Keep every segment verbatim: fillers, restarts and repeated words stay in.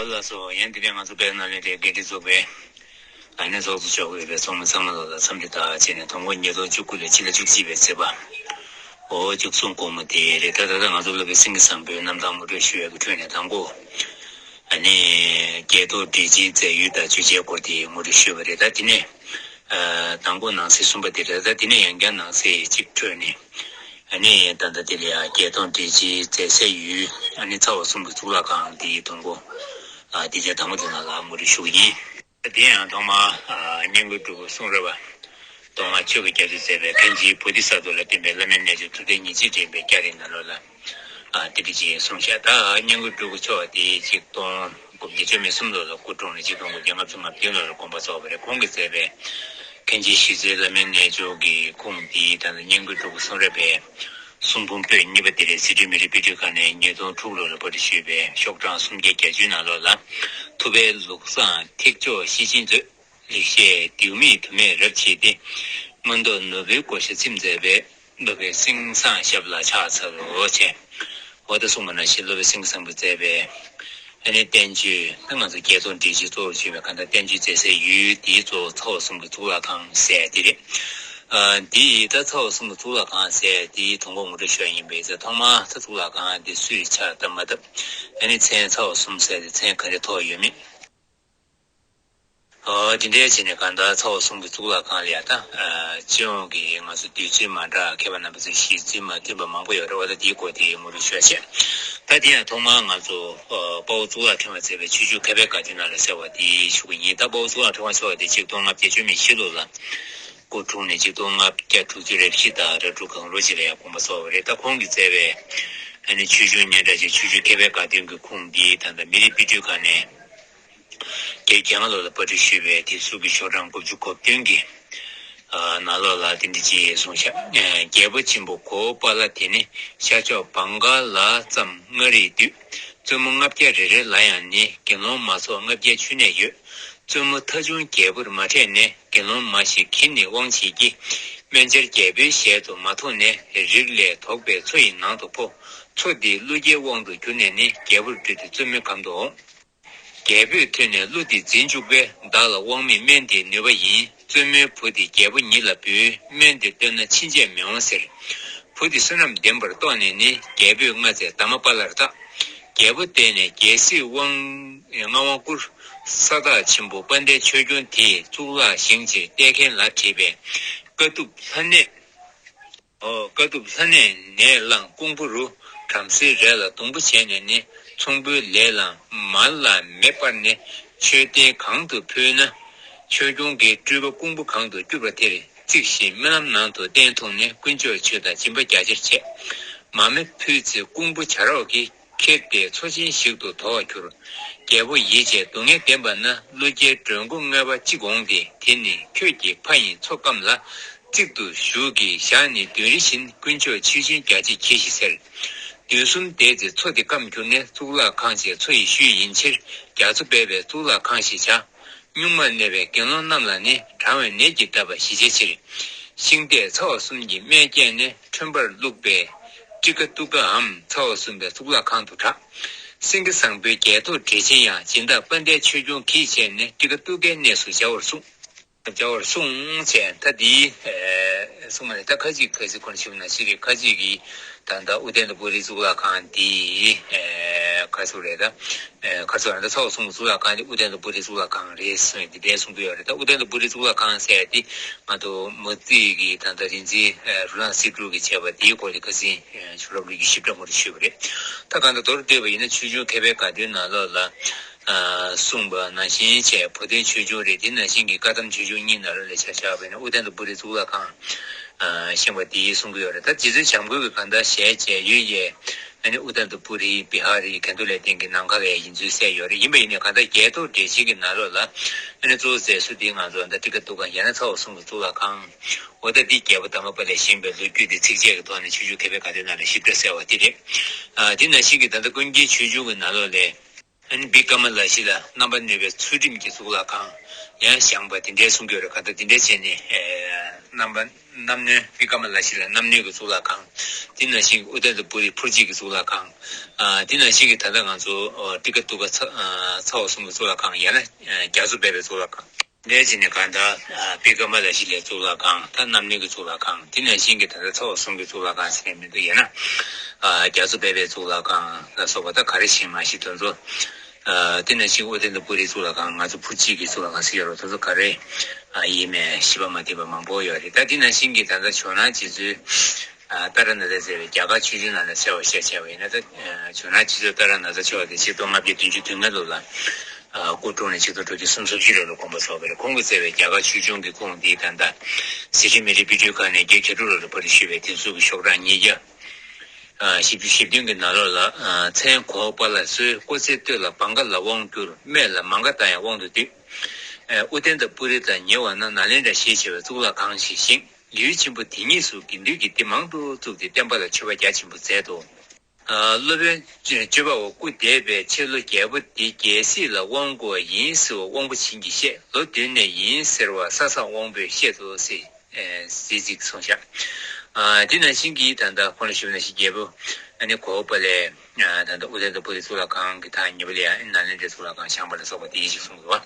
ལགས་སོ། ཡང་དེ་རིང་ང་ཚོ་དཔལ་ནཱ་ལེནྡྲའི་དགེ་ཁྲི་ཚོགས་པའི་ཨ་ནེ་ཚོགས་གཙོ་མཆོག་གིས་པའི་ཚོགས་མི་ཚང་མ་ལ་ལ་འཚམས་འདྲི་དང་བཅས་ནས་དང་པོ་ཉིས་སྟོང་བཅུ་དགུ་ལོའི་ཕྱི་ཟླ་བཅུ་གཅིག་པའི་ཚེས་པ། འོ་བཅུ་གསུམ་དགོང་མོ་དེ་རེད། ད་ད་ལྟ་ང་ཚོ་སློབ་དཔོན་སེང་གེ་བཟང་པོའི་རྣམ་ཐར་ངོ་སྤྲོད་ཞུ་ཡག་གི་ཁྲོད་ནས་དང་པོ། ཨ་ནི་རྒྱལ་ཐོག་མགྲིན་བྱེད་མཛད་ཡུལ་དང་བརྗོད་བྱའི་སྐོར་དེ་ངོ་སྤྲོད་ཞུས་པ་རེད། ད་དེ་ནས་ཨ་དང་པོ་ནང་གསེས་གསུམ་པ་དེ་རེད། ད་དེ་ནས་ཡང་བསྐྱར་ནང་གསེས་གཅིག་འཕྲོས་ནས། ཨ་ནི་ད་ལྟ་དེ་ལ་ཡང་རྒྱལ་ཐོག་མགྲིན་བྱེད་མཛད་སའི་ཡུལ། ཨ་ནི་ཚ་བ་གསུམ་གྱི་གཙུག་ལག་ཁང་དེའི་དང་པོ། ཨ་དེ་རྗེས་དང་པོ་དེ་ནང་ལ་ངོ་སྤྲོད་ཞུ་གི་ཡིན། དེ་ཡང་ཐོག་མར་ཨ་སྙན་བརྒྱུད་སྤྲུལ་སྐུ་གསུང་རབ་པ་མདོ་སྔགས་ཆོས་ཀྱི་རྒྱ་མཚོས་མཛད་པའི་མཁན་ཆེན་བོ་དྷི་ས་ཏྭ་ལ་བསྟེན་པའི་བླ་མའི་རྣལ་འབྱོར་ཐུབ་བསྟན་ཉིན་བྱེད་འདྲེན་པའི་སྐྱ་རེངས་ནང་ལོགས་ལ། ཨ་དེ་འདྲ་ཅིག་གསུངས་ཤག་ད་སྙན་བརྒྱུད་སྤྲུལ་སྐུ་མཆོག་དེ་ཆིག་སྟོང་དགུ་བརྒྱ་བཅུ་མེད་གསུམ་ལོ་ལ་སྐུ་འཁྲུངས་ནས་ཆིག་སྟོང་དགུ་བརྒྱ་ལྔ་བཅུ་ང་བདུན་ལོ་ལ་དགོངས་པ་རྫོགས་པ་རེད། ཁོང་གིས་མཛད་པའི་མཁན་ཆེན་ཞི་བྱེད་བླ་མའི་རྣལ་འབྱོར་གྱི་ཁུངས་འདི་དང་སྙན་བརྒྱུད་སྤྲུལ་སྐུ་གསུང་རབ་པའི་གསུང་འབུམ་པོད་གཉིས་པ་དེ་རེད། གཟི་བརྗིད་མི་རིགས་དཔེ་སྐྲུན་ཁང་ནས་ཉིས་སྟོང་དྲུག་ལོ་ལ་པར་སྐྲུན་ཞུས་པའི་ཤོག་གྲངས་སུམ་བརྒྱ་བརྒྱད་ཅུ་ནང་ལོགས་ལ། ཐུབ་པའི་ལུགས་བཟང་ཐེག་མཆོག་ཤེར་ཕྱིན་མཛོད། ལེགས་བཤད་ལྡེའུ་མིག་དུ་མས་རབ་ཕྱེ་སྟེ། མངོན་རྟོགས་ནོར་བུའི་བགོ་བཤའ་ཚིམ་མཛད་པའི། སློབ་དཔོན་སེང་བཟང་ཞབས་ལ་ཕྱག་འཚལ་ལོ་ཞེས། འོ་ད་གསུངས་པ་ནང་བཞིན་སློབ་དཔོན་སེང་གེ་བཟང་པོས་མཛད་པའི་ཨ་ནི་བསྟན་བཅོས། ད་ང་ཚོ་རྒྱལ་ཐོག་མགྲིན་བྱེད་གཙོ་བོར་བརྗོད་པའི་གང་ལྟར་བསྟན་བཅོས་མཛད་སའི་ཡུལ་དེའི་གཙོ་བོ་ཚ་བ་གསུམ་གྱི་གཙུག་ལག་ཁང་ཟེར་དེ་རེད། ཨ་འདི་ཡི་ད་ཚ་བ་གསུམ་གྱི་གཙུག་ལག་ཁང་ཟེར་དེའི་དོན་གོ་ངོ་སྤྲོད་ཞུ་ཡ་ཡིན་པས་ཚེ། ཐོག་མར་ད་གཙུག་ལག་ཁང་འདི་སུས་ཕྱག་བཏབ་མ་བཏབ། ཨ་ནི་མཚན་ཚ་བ་གསུམ་ཟེར་དེ་མཚན་ག་འདྲ་ཐོགས་ཡོད་མེད། ཨོ་དེ་འདྲའི་བྱས་ནས་གང་ལྟར་ཚ་བ་གསུམ་གྱི་གཙུག་ལག་ཁང་ལ་ཡ་ད་ཨ་སྤྱི་ཡོངས་ཀྱི་ང་ཚོ་འདོད་ཚུལ་མ་འདྲ། མཁས་པ་རྣམ་པ་ཚོས་བཞེད་ཚུལ་མ་མཐུན་པ་མང་པོ་ཡོད་རེད་བ། ད་དེའི་སྐོར་དེ་ངོ་སྤྲོད་ཞུ་ཡ་བྱས། ད་དེ་ཡང་ཐོག་མར་ང་ཚོ་ཨ་དཔའ་བོ་གཙུག་ལག་ཕྲེང་བས་མཛད་པའི་ཆོས་འབྱུང་མཁས་པའི་དགའ་སྟོན་ནང་ལ་གསལ་བ་དེ་ཞུ་གི་ཡིན། ད་དཔའ་བོ་གཙུག་ལག་ཕྲེང་བ་མཆོག་དེ་ཆིག་སྟོང་ལྔ་བརྒྱ་བཅུ་མེད་བཞི་ལོ་ལ་སྐུ་འཁྲུངས་ནས་ཆིག་སྟོང་ལྔ་བརྒྱ་དྲུག་ཅུ་རེ་བཞི་དང་རེ་དྲུག་གང་ལོ་ཅིག་ལ་ཡང་དགོངས་པ་རྫོགས་པ་རེད། ད་ཁོང་གིས་མཛད་པའི་ཨ་ནི་ཆོས་འབྱུང་སྙན་གྲགས་ཅན་ཆོས་འབྱུང་མཁས་པའི་དགའ་སྟོན་གྱི་ཁུངས་འདི་ད་ལྟ་མི་རིགས་དཔེ་སྐྲུན་ཁང་ནས་བརྒྱད་ཅུ་གྱ་ལྔ་ལོ་ལ་པར་སྐྲུན་ཞུས་པའི་དེབ་གཟུགས་ཀྱི་ཤོག་གྲངས་དགུ་བཅུ་གོ་བདུན་གྱི་ཨ་ནང་ལོགས་ལ་དེ་འདྲ་ཅིག་གསུངས་ཤག་ཨ་རྒྱལ་པོ་ཆེན་པོ་གོའུ་པ་ལ་དེ་ནི་ཤར་ཕྱོགས་བང་ག་ལ་ཙམ་མངའ་རིས་དུས། བཙུན་མོ་ལྔ་བརྒྱ་རེ་རེ་ལ་ཡང་ནི་དགེ་སློང་མ་ཚོགས་ལྔ་བརྒྱའི་མཆོད་གནས་ཡོད། བཙུན་མོ་ཐ་ཆུང་རྒྱལ་པོར་མ་འཕྲད་ནས་དགེ་སློང་མ་ཞིག་གིས་ནི་དབང་བྱས་ཀྱིས། སྨན་སྦྱར་རྒྱལ་པོའི་ཞལ་དུ་མ་མཐོང་ནས་རིགས་ལས་དོག་པའི་མཚོ་ཡི་ནང་དུ་འཕོ། མཚོ་འདི་ཀླུ་རྒྱལ་དབང་དུ་གྱུར་ནས་ནི་རྒྱལ་པོར་སྤྲུལ་ཏེ་བཙུན་མོའི་གམ་དུ་འོངས། རྒྱལ་པོས་ཐོས་ནས་ཀླུ་འདི་འཛིན་བཅུག་པས། བདག་ལ་དབང་མེད་སྨན་འདིའི་ནུས་པ་ཡིན། བཙུན་མོའི་བུ་འདི་རྒྱལ་པོ་ཉིད་ལ་འབུལ། སྨན་འདི་བཏོན་ན་ཕྱིན་ཆད་མི་འོང་ཟེར། བུ་འདི་བསོད་ནམས་ལྡན་པར་རྟོགས་ནས་ནི། རྒྱལ་པོས་མངའ་མཛད་དྷརྨ་པཱ་ལར་བཏགས། རྒྱལ་པོ་བསྟེན་ནས་རྒྱལ་སྲིད་དབང་མངའ་དབང་བསྐུར། ས་བདག་ཆེན་པོ་དཔལ་ལྡན་ཆོས་སྐྱོང་དེས་གཙུག་ལག་བཞེངས་ཕྱིར་བསྟན་མཁན་ལ་དྲིས་པས། དཀའ་ཐུབ་ལྷ་གནས། ཨོ། དཀའ་ཐུབ་ལྷ་གནས་ནས་བླངས་ཀོང་པོ་རུ། བྲམ་ཟེའི་རས་ལ་སྡོང་པོ་བྱས་ནས་ནི། ཚོང་དཔོན་ལས་བླངས་མར་ལ་མེ་སྤར་ནས་མཆོད་རྟེན་གང་དུ་ཕུལ་ན། ཆོས་སྐྱོང་གི་སྤྲུལ་པ་ཀོང་པོ་གང་དུ་བསྐྱུར་པ་དེར་བརྩིགས་ཤིང་སྨོན་ལམ་ནང་དུ་བརྟན་འཐུང་ནས་དཀོན་མཆོག་མཆོད་དང་སྦྱིན་པ་རྒྱ་ཆེར་བྱས། མར་མེ་ཕུལ་ཚེ་ཀོང་པོ་བྱ་རོག་གིས་ཁྱེར་ཏེ་མཚོ་ཆེན་ཞིག་ཏུ་དོར་བར་གྱུར། རྒྱལ་པོ་ཡིད་ཆེས་སྡུག་བསྔལ་བདེན་པ་ན། ཀླུ་རྒྱལ་སྒྲོན་མགོ་བསྔོས་པ་གཅིག་འོང་སྟེ། དེ་ནི་ཁྱོད་ཀྱི་ཕ་ཡིན་མཚོ་སྐམ་ལ། གཅིག་ཏུ་བཞུགས་ཀྱི་ཞག་ནི་བདུན་རེ་བཞིན། དཀོན་མཆོག་མཆོད་སྦྱིན་རྒྱ་ཆེར་གྱིས་ཤིག་ཟེར། བདུན་གསུམ་འདས་ཚེ་མཚོ་དེ་སྐམ་གྱུར་ནས། གཙུག་ལག་ཁང་ཆེ་མཚོ་ཡི་ཤུལ་ཡིན་ཕྱིར། རྒྱ་མཚོ་སྦས་པའི་གཙུག་ལག་ཁང་ཞེས་བྱ། གཉུག་མར་གནས་པའི་དགེ་སློང་རྣམས་ལ་ནི། གྲང་བའི་ནད་ཀྱིས་བཏབ་པ་ཞི་བྱའི་ཕྱིར། ཤིང་རྟས་ཚ་བ་གསུམ་གྱི་སྨན་བསྐྱལ་ནས། ཁྲོན་པར་བླུགས་པའི་ཊི་ཀ་ཏུ་ཀའམ་ཚ་བ་གསུམ་པའི་གཙུག་ལག་ཁང་དུ་གྲགས། སེང་གེ་བཟང་པོའི་རྒྱལ་ཐོག་བྲེ་ཆེན་ཡང་། སྦྱིན་བདག་དཔལ་ལྡན་ཆོས་སྐྱོང་གིས་བྱས་ནས། ཊི་ཀ་ཏུ་ཀའི་གནས་སུ་སྦྱར་བར་གསུངས། སྦྱར་བར་གསུངས་བྱས། ད་འདི་ཨེ་གསུངས་མ་རེད། ད་ཁ་ཅིག་ག་ཚོད་གོ་ནས་ཞུས་པ་ན་ཤི་རེད། ཁ་ཅིག་གིས་ད་ལྟ་ཨུ་ཏན་ཏ་པུ་རི་གཙུག་ལག་ཁང་འདི་ཨེ་ག་ཚོད་རེད། ད་ཨེ་ག་ཚོད་རེད། ད་ཚ་བ་གསུམ་གྱི་གཙུག་ལག་ཁང་འདི་ཨུ་ཏན་ཏ་པུ་རི་གཙུག་ལག་ཁང་རེད་གསུངས་ཡོད། འདི་འདྲ་གསུང་གི་ཡོད་རེད། ད་ཨུ་ཏན་ཏ་པུ་རི་གཙུག་ལག་ཁང་ཟེར་ཡ་འདི་ང་ཚོ་མུ་ཙི་གི་ད་ལྟ་རིག་འཛིན་ཨེ་རུ་ལང་སི་ཀྲུའུ་གིས་བྱས་པ་འདིའི་སྐོར་ལ་ཁ་སང་ཨེ་ཆུ་རབས་ལུགས་ཀྱི་ཞིབ་ཕྲ་ངོ་སྤྲོད་ཞུས་པ་རེད། ད་གང་ལྟར་མདོར་བསྡུས་པ་ཡིན་ན་ཆོས་འབྱུང་མཁས་པའི་དགའ་སྟོན་ནང་ལོགས་ལ། ཨ་གསུངས་པ་ནང་བཞིན་བྱས་བོ་དན་ཆོས་འབྱུང་རེད། དེ་ནང་བཞིན་གྱི་བཀའ་གདམས་ཆོས་འབྱུང་གཉིས་ནང་ལོགས་ལ་ཆ་བཞག་པ་ཡིན་ན་ཨུ་ཏན་ཏ་པུ་རི་གཙུག་ལག་ཁང་ཨ་བཞེངས་པ་དེ་གསུང་གི་ཡོད་རེད། ད་རྗེ་བཙུན་བྱམས་མགོན་གྱིས་གང་ལྟར་ཞལ་མཇལ་ཡུལ་ཡས་ཨ་ནི་ཨུ་ཏན་ཏ་པུ་རི་བི་ཧ་རི་གན་དྷུ་ལའི་སྟེང་གི་ནམ་མཁའ་ལ་ཡིན་ཚུལ་གསལ་ཡོད་རེད། ཡིན་པ་ཡིན་ནའི་གང་ལྟར་རྒྱལ་ཐོག་བྲེ་ཆེན་གྱི་ནང་ལོགས་ལ་ཨ་ནི་གཙོ་བོ་མཛད་སྲོལ་འདི་ང་ཚོ་ད་ཊི་ཀ་ཏུ་ཀ་ཡང་ན་ཚ་བ་གསུམ་གྱི་གཙུག་ལག་ཁང་འོ་ད་འདི་རྒྱལ་པོ་དྷརྨ་པཱ་ལས་བཞེངས་པའི་ལོ་རྒྱུས་དེ་ཚིགས་བཅད་ཀྱི་ཐོག་ནས་ཆོས་འབྱུང་མཁས་པའི་དགའ་སྟོན་ནང་ལ་ཞིབ་ཕྲ་གསལ་བ་དེ་རེད། ཨ་དེ་ནང་བཞིན་གྱི་ད་ལྟ་ཀུན་མཁྱེན་ཆོས་འབྱུང་གི་ནང་ལོགས་ལས། ཨ་ནི་བི་ཀ་མ་ལ་ཤཱི་ལ་རྣམ་པར་གནོན་པའི་ཚུལ་ཁྲིམས་ཀྱི་གཙུག་ལག་ཁང་ཡང་བཞེངས་པ་དེ་འདྲའི་གསུང་གི་ཡོད་རེད། གང་ལྟར་དེ་འདྲའི་བྱས་ནས་རྣམ་པ་རྣམ་གནོན་བི་ཀ་མ་ལ་ཤཱི་ལ་རྣམ་གནོན་གྱི་གཙུག་ལག་ཁང་། དེ་ནང་བཞིན་ཨུ་ཏན་ཏ་པུ་རི་ཕུར་རྗེས་ཀྱི་གཙུག་ལག་ཁང་། དེ་ནང་བཞིན་གྱི་ད་ལྟ་ང་ཚོ་ཏི་ཀ་ཏུ་ཀ་ཚ་ཚ་བ་གསུམ་གྱི་གཙུག་ལག་ཁང་ཡང་ན་རྒྱ་མཚོ་སྦས་པའི་གཙུག་ལག་ཁང་། འདྲའི་བྱས་ནས་གང་ལྟར་བི་ཀ་མ་ལ་ཤཱི་ལའི་གཙུག་ལག་ཁང་། ད་རྣམ་གནོན་གྱི་གཙུག་ལག་ཁང་། དེ་ནང་བཞིན་གྱི་ད་ལྟ་ཚ་བ་གསུམ་གྱི་གཙུག་ལག་ཁང་ཟེར་མཁན་མི་འདུག་ཡང་ན་རྒྱ་མཚོ་སྦས་པའི་གཙུག་ལག་ཁང་ལ་སོགས་པ་ད་ག་རེ་བཞེངས་མ་བཞེངས་དེ་ཚོ། དེ་ནང་བཞིན་ཨུ་ཏན་ཏ་པུ་རིའི་གཙུག་ལག་ཁང་། ང་ཚོ་ཕུར་རྗེས་ཀྱི་གཙུག་ལག་ཁང་ཟེར་ཡོད་རེད། དེ་ཚོ་ག་རེ་ཡིན་མིན་ཤེས་པ་མ་ཐེབས་པ་མང་པོ་ཡོད་རེད། ད་དེ་ནང་བཞིན་གྱི་ད་ལྟ་ཇོ་ནང་རྗེ་བཙུན་ཏཱ་ར་ནཱ་ཐ་ཟེར་བའི་རྒྱ་གར་ཆོས་འབྱུང་ནང་ལ་གསལ་བར་བཤད་བྱས་པ་ཡིན་ན། ད་ཇོ་ནང་རྗེ་བཙུན་ཏཱ་ར་ནཱ་ཐ་མཆོག་དེ་ཆིག་སྟོང་ལྔ་བརྒྱ་བདུན་ཅུ་དོན་ལྔ་ལོ་ལ་སྐུ་འཁྲུངས་ནས་ཆིག་སྟོང་དྲུག་བརྒྱ་སུམ་ཅུ་སོ་བཞི་ལོ་ལ་དགོངས་པ་རྫོགས་པ་རེད། ཁོང་གིས་མཛད་པའི་རྒྱ་གར་ཆོས་འབྱུང་གི་ཁུངས་འདི་ད་ལྟ་ཟི་ཁྲོན་མི་རིགས་དཔེ་སྐྲུན་ཁང་ནས་བརྒྱད་ཅུ་གྱ་དྲུག་ལོ་ལ་པར་ཞུས་པའི་དེབ་གཟུགས་ཀྱི་ཤོག་གྲངས་ཉིས་བརྒྱ་བཞི་བཅུ་ཞེ་བདུན་གྱི་ནང་ལོགས་ལ། མཚན་གོ་པ་ལ་སོའི་ཀོ་ཚེ་སྟོད་ལ་བང་ག་ལ་དབང་བསྒྱུར། སྨད་ལ་མང་ག་དང་ཡང་དབང་དུ་བསྡུས། ཨུ་ཏན་ཏ་པུ་རི་དང་ཉེ་བ་ན་ནཱ་ལེནྡྲ་ཞེས་བྱ་བའི་གཙུག་ལག་ཁང་ཞིག་བཞེངས། ཡུལ་ཆེན་པོ་དེ་ཉིད་སུ་དགེ་འདུན་གྱི་སྡེ་མང་དུ་བཙུགས་ཏེ་བསྟན་པ་ལ་མཆོད་པ་རྒྱ་ཆེན་པོ་མཛད་དོ། སློབ་དཔོན་སྤྱོད་པ་པོ་སྐུ་འདས་པའི་ཕྱི་ལོ་རྒྱལ་པོ་འདི་རྒྱལ་སྲིད་ལ་དབང་བསྐུར་བ་ཡིན་ཟེར་བ་དབང་པོ་བྱིན་གྱིས་བཤད། ལོ་བདུན་ནས་ཡིན་ཟེར་བ་ས་སངས་དབང་པོས་བཤད་དོ་ཟེར་ཟེར་ཅིག་གསུངས་ཤག་དེ་ནང་བཞིན་གྱི་ད་ལྟ་ཁོང་ལ་ཞུས་ན་ཞིག་རྒྱལ་པོ་ཨ་ནི་གོ་པ་ལས་ད་ལྟ་ཨུ་ཏན་ཏ་པུ་རི་གཙུག་ལག་ཁང་གི་ཐག་ཉེ་པོ་ལ་ཡང་ནཱ་ལེནྡྲའི་གཙུག་ལག་ཁང་བཞེངས་པ་ལ་སོགས་པ་དེ་ཡིན་ཞིག་གསུངས་འདུག་བ།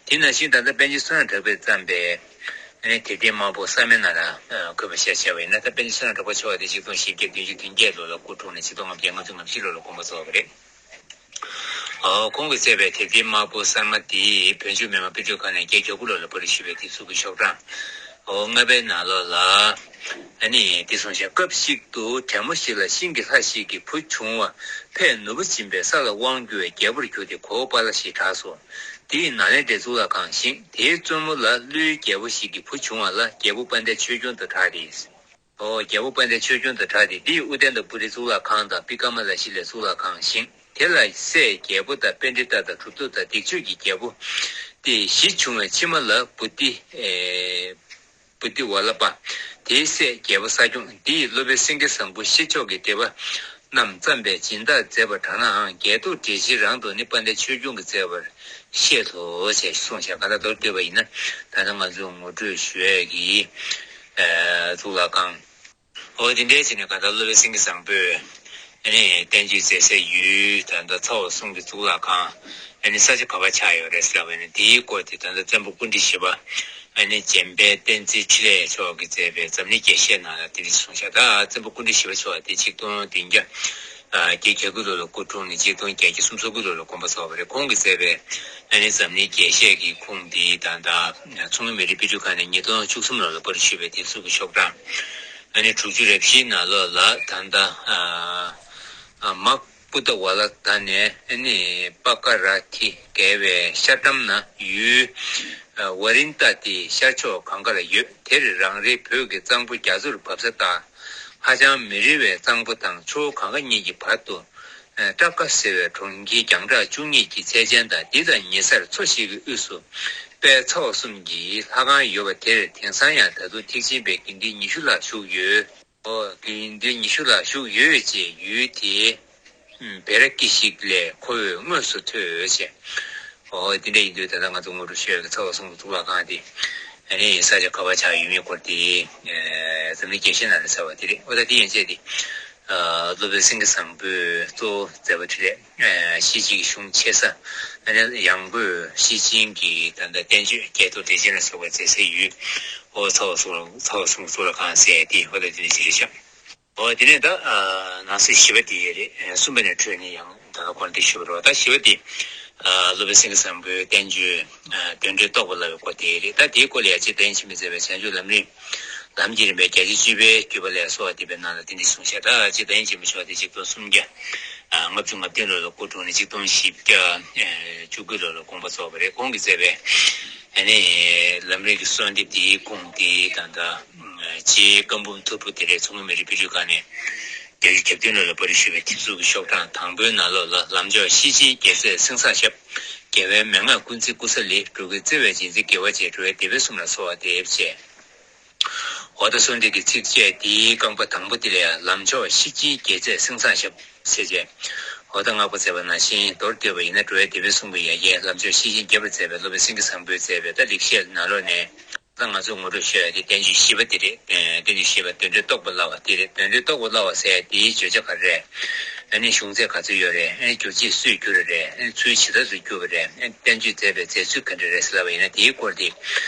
དེ་ནང་བཞིན་ད་ལྟ་པཎ་ཆེན་བསོད་ནམས་གྲགས་པས་བརྩམས་པའི་ཨ་ནི་དེབ་ཐེར་དམར་པོ་གསར་མའི་ནང་ལ་འཁོད་པ་བཤད་བྱས་པ་ཡིན་ན། ད་པཎ་ཆེན་བསོད་ནམས་གྲགས་པ་མཆོག་དེ་ཆིག་སྟོང་བཞི་བརྒྱ་བདུན་ཅུ་དོན་བརྒྱད་ལོ་ལ་སྐུ་འཁྲུངས་ནས་ཆིག་སྟོང་ལྔ་བརྒྱ་ལྔ་བཅུ་ང་བཞི་ལོ་ལ་དགོངས་པ་རྫོགས་པ་རེད། ཁོང་གིས་མཛད་པའི་དེབ་ཐེར་དམར་པོ་གསར་མ་དེ་བོད་ལྗོངས་མི་དམངས་དཔེ་སྐྲུན་ཁང་ནས་བརྒྱད་ཅུ་གྱ་དགུ་ལོ་ལ་པར་ཞུས་པའི་དེབ་གཟུགས་ཀྱི་ཤོག་གྲངས་ལྔ་པའི་ནང་ལོགས་ལ། ཨ་ནི་དེ་གསུངས་ཤག་སྐབས་ཤིག་ཏུ་བྲན་མོ་ཞིག་ལ་ཤིང་གི་ལྷ་ཞིག་གི་བུ་བྱུང་བ་ཕས་ནོར་བུ་སྦྱིན་པས་ས་ལ་དབང་བསྒྱུར་བའི་རྒྱལ་པོར་གྱུར་ཏེ་གོའུ་པཱ་ལ་ཞེས་གྲགས་སོ། དེས་ནཱ་ལེནྡྲའི་གཙུག་ལག་ཁང་བཞེངས། དེའི་བཙུན་མོ་ལ་ཀླུའི་རྒྱལ་པོ་ཞིག་གི་བུ་བྱུང་བ་ལ་རྒྱལ་པོ་དཔལ་ལྡན་ཆོས་སྐྱོང་དུ་གྲགས་ཏེ། ཨོ་རྒྱལ་པོ་དཔལ་ལྡན་ཆོས་སྐྱོང་དུ་གྲགས་ཏེ། དེས་ཨུ་ཏན་ཏ་པུ་རི་གཙུག་ལག་ཁང་དང་བི་ཀ་མ་ལ་ཤཱི་ལའི་གཙུག་ལག་ཁང་བཞེངས། དེ་ལ་སྲས་རྒྱལ་པོ་དང་པཎྜི་ཏ་དང་གྲུབ་ཐོབ་དང་སྡིག་སྤྱོད་ཀྱི་རྒྱལ་པོ་སྟེ་བཞི་བྱུང་བའི་ཕྱི་མ་ལ་བུ་ཏི། ཨེ། བུ་ཏི་ཝ་ལ་པ། དེའི་སྲས་རྒྱལ་པོ་ས་སྐྱོང་། འདི་ཡིས་སློབ་དཔོན་སེང་གེ་བཟང་པོ་ཤེས་མཆོག་གི་སྡེ་པ་རྣམས་བརྩམས་པའི་སྦྱིན་བདག་མཛད་པར་གྲགས་ནའང་། རྒྱལ་ཐོག་འགྲེལ་ཆེན་རང་དུ་ནི་དཔལ་ལྡན་ཆོས་སྐྱོང་གིས་མཛད་པར་བཤད་དོ་ཞེས་གསུངས་ཤག་ག་ད་མདོར་བསྡུས་པ་ཡིན་ན། ད་ལྟ་ང་ཚོས་ངོ་སྤྲོད་ཞུ་ཡས་ཀྱི་ཨེ་གཙུག་ལག་ཁང་། འོ་དེ་འདྲའི་བྱས་ནས་གང་ལྟར་སློབ་དཔོན་སེང་གེ་བཟང་པོས་ཨ་ནི་བསྟན་བཅོས་མཛད་སའི་ཡུལ་ད་ལྟ་ཚ་བ་གསུམ་གྱི་གཙུག་ལག་ཁང་ཨ་ནི་ས་ཆ་ག་པར་ཆགས་ཡོད་རེད་ཟེར་བ་ནི། དེའི་སྐོར་དེ་ད་ལྟ་བཙན་པོ་སྐུ་ཕྲེང་བཞི་པ་ཨ་ནི་འཇམ་དཔལ་བསྟན་འཛིན་འཕྲིན་ལས་མཆོག་གིས་མཛད་པའི་འཛམ་གླིང་རྒྱས་བཤད་ནང་ལ་དེ་འདྲ་གསུངས་ཤག་ད་བཙན་པོ་སྐུ་ཕྲེང་བཞི་པ་མཆོག་དེ་ཆིག་སྟོང་བདུན་བརྒྱ་བརྒྱད་ཅུ་གྱ་དགུ་ལོ་ལ་སྐུ་འཁྲུངས་ནས་ཆིག་སྟོང་བརྒྱད་བརྒྱ་སུམ་ཅུ་སོ་དགུ་ལོ་ལ་དགོངས་པ་རྫོགས་པ་རེད། ཁོང་གིས་མཛད་པའི་ཨ་ནི་འཛམ་གླིང་རྒྱས་བཤད་ཀྱི་ཁུངས་འདི་ད་ལྟ་མཚོ་སྔོན་མི་རིགས་དཔེ་སྐྲུན་ཁང་ནས་ཉིས་སྟོང་བཅུ་གསུམ་ལོ་ལ་པར་ཞུས་པའི་དེབ་གཟུགས་ཀྱི་ཤོག་གྲངས་ཨ་ནི་དྲུག་ཅུ་རེ་བཞིའི་ནང་ལོགས་ལ་ད་ལྟ་ཨ་ཨ་མ་པུ་ཏ་ཝ་ལ་ད་ནས་ཨ་ནི་པ་ཀ་ར་ཐི་བརྒལ་བའི་ཤར་འགྲམ་ན་ཡུལ་ཨ་ཝ་རིན་ཏ་དེའི་ཤར་ཕྱོགས་གངས་དཀར་ལ་ཡོད། དེར་རང་རེའི་བོད་ཀྱི་གཙང་པོ་རྒྱ་མཚོར་བབས་ས་དང་། ཧ་ཅང་མི་རིང་བའི་གཙང་པོ་དང་ཆུ་བོ་གངས་དཀར་གཉིས་ཀྱི་བར་དུ། ཨ་ཀྲ་ཀ་ཟེར་བའི་གྲོང་ཁྱེར་རྒྱང་གྲགས་བཅུ་གཉིས་ཀྱི་ཚད་ཅན་དང་། འདི་དང་ཉེ་སར་མཚོ་ཞིག་གི་དབུས་སུ་དཔལ་ཚ་བ་གསུམ་གྱི་ལྷ་ཁང་ཡོད་པ་དེར་དེང་སང་ཡང་ད་དུང་ཐེག་ཆེན་པའི་དགེ་འདུན་ཉི་ཤུ་ལྷག་བཞུགས་ཡོད། ཨོ་དགེ་འདུན་ཉི་ཤུ་ལྷག་བཞུགས་ཡོད་ཅེས་ཡུལ་དེའི་བེ་ར་ཀི་ཞིག་ལས་ཁོ་བོས་དངོས་སུ་ཐོས་ཅེས། ཨོ་དེ་འདྲ་ཡིན་དུས་ད་ལྟ་ང་ཚོ་ངོ་སྤྲོད་ཞུ་ཡག་གི་ཚ་བ་གསུམ་གྱི་གཙུག་ལག་ཁང་དེ་ཨ་ནི་ས་ཆ་ག་པར་ཆགས་ཡོད་མེད་སྐོར་དེ་འཛམ་གླིང་རྒྱས་བཤད་ནང་ལ་གསལ་བ་དེ་རེད། ཨོ་ད་དེ་ཡན་ཆད་དེ་སློབ་དཔོན་སེང་གེ་བཟང་པོས་གཙོ་བོ་མཛད་པ་དེ་རེད། ཨ་ཤེར་ཕྱིན་གྱི་གཞུང་ཆེ་ས། ཨ་ནི་ཡང་སྒོས་ཤེར་ཕྱིན་གྱི་ད་ལྟ་བསྟན་བཅོས་རྒྱལ་ཐོག་འགྲེལ་ཆེན་ལ་སོགས་པ་མཛད་སའི་ཡུལ། ཨོ་ཚ་བ་གསུམ་ཚ་བ་གསུམ་གཙུག་ལག་ཁང་ཟེར་ཡ་དེ་ཨོ་ད་དེ་ནས་ཅི་རེད་ཤག་ཨོ་དེ་ནས་ད་ནང་གསེས་བཞི་པ་དེ་རེད། གསུམ་པ་ནས་འཕྲོས་ནས་ཡང་ད་ལྟ་སྐོར་འདི་ཞུ་བ་རེད། ད་བཞི་པ་དེ་སློབ་དཔོན་སེང་གེ་བཟང་པོའི་བསྟན་བཅོས་གདོན་འདྲེ་བཟློག་པ་ལབ་པའི་སྐོར་དེ་རེད། ད་དེའི་སྐོར་ལ་ཡང་སྤྱིར་བདག་ཉིད་ཆེན་པོས་མཛད་པའི་བྱང་ཆུབ་ལམ་རིམ་ལམ་གྱི་རིམ་པའི་བརྒྱ་ཆ་བཅུ་པའི་བརྒྱུད་པ་ལས་གསོལ་བ་འདེབས་པའི་ནང་ལ་དེ་འདྲ་གསུངས་ཤག་ད་སྤྱིར་བདག་ཉིད་ཆེན་པོ་མཆོག་དེ་ཆིག་སྟོང་སུམ་བརྒྱ་ལྔ་བཅུ་ང་བདུན་ལོ་ལ་སྐུ་འཁྲུངས་ནས་ཆིག་སྟོང་བཞི་བརྒྱ་བཅུ་དགུ་ལོ་ལ་དགོངས་པ་རྫོགས་པ་རེད། ཁོང་གིས་མཛད་པའི་ཨ་ནི་ལམ་རིམ་གྱི་གསོལ་འདེབས་དེའི་ཁུངས་དེ་ད་ལྟ་རྗེ་བཀའ་འབུམ་ཐོར་བུ་དེ་རེད། མཚོ་སྔོན་མི་རིགས་དཔེ་སྐྲུན་ཁང་ནས་བརྒྱད་ཅུ་གྱ་བདུན་ལོ་ལ་པར་རིས་ཞུས་པའི་དེབ་གཟུགས་ཀྱི་ཤོག་གྲངས་དང་པོའི་ནང་ལོགས་ལ། ལམ་མཆོག་ཤེར་ཕྱིན་རྒྱལ་སྲས་སེང་བཟང་ཞབས། རྒྱལ་བའི་མན་ངག་ཀུན་བརྩི་ཀུ་ས་ལི། འགྲོ་ཀུན་བརྩེ་བས་རྗེས་འཛིན་དགེ་བ་བྱེད། འགྲོ་བའི་བདེ་བའི་གསུམ་ལ་གསོལ་བ་འདེབས་བྱས། འོ་ད་གསོལ་འདེབས་ཀྱི་ཚིགས་བཅད་འདིའི་རྐང་པ་དང་པོ་དེ་ལ་ཡང་ལམ་མཆོག་ཤེར་ཕྱིན་རྒྱལ་སྲས་སེང་བཟང་ཞབས་ཟེར་བྱས། འོ་ད་བསྔགས་པ་མཛད་པ་ནང་བཞིན་མདོར་བསྡུས་པ་ཡིན་ན། འགྲོ་བའི་སྡེ་པའི་གསུང་གི་ཡ་གྱལ་ལམ་མཆོག་ཤེར་ཕྱིན་རྒྱས་པར་མཛད་པའི་སློབ་དཔོན་སེང་གེ་བཟང་པོས་མཛད་པའི་ད་ལེགས་བཤད་ནང་ལོགས་ནས། ད་ང་ཚོས་ངོ་སྤྲོད་ཞུ་ཡ་དེ་བསྟན་བཅོས་བཞི་པ་དེ་རེད། བསྟན་བཅོས་བཞི་པ་དོན་འགྲེལ་རྟོགས་པ་སླ་བ་དེ་རེད། དོན་འགྲེལ་རྟོགས་པ་སླ་བ་ཟེར་ཡ་དེའི་བརྗོད་བྱ་ག་རེ་རེད། ཨ་ནི་གཞུང་ཚད་ག་ཚོད་ཡོད་རེད། ཨ་ནི་བསྒྱུར་བྱེད་སུས་བསྒྱུར་བ་རེད། ཨ་ནི་ཚུལ་ཇི་ལྟར་དུ་བསྒྱུར་བ་རེད། ཨ་ནི་བསྟན་བཅོས་མཛད་པའི་མཛད་ཚུལ་ག་འདྲ་རེད་ཟེར་ལབ་པ་ཡིན་ན། དེའི་སྐོར་དེ་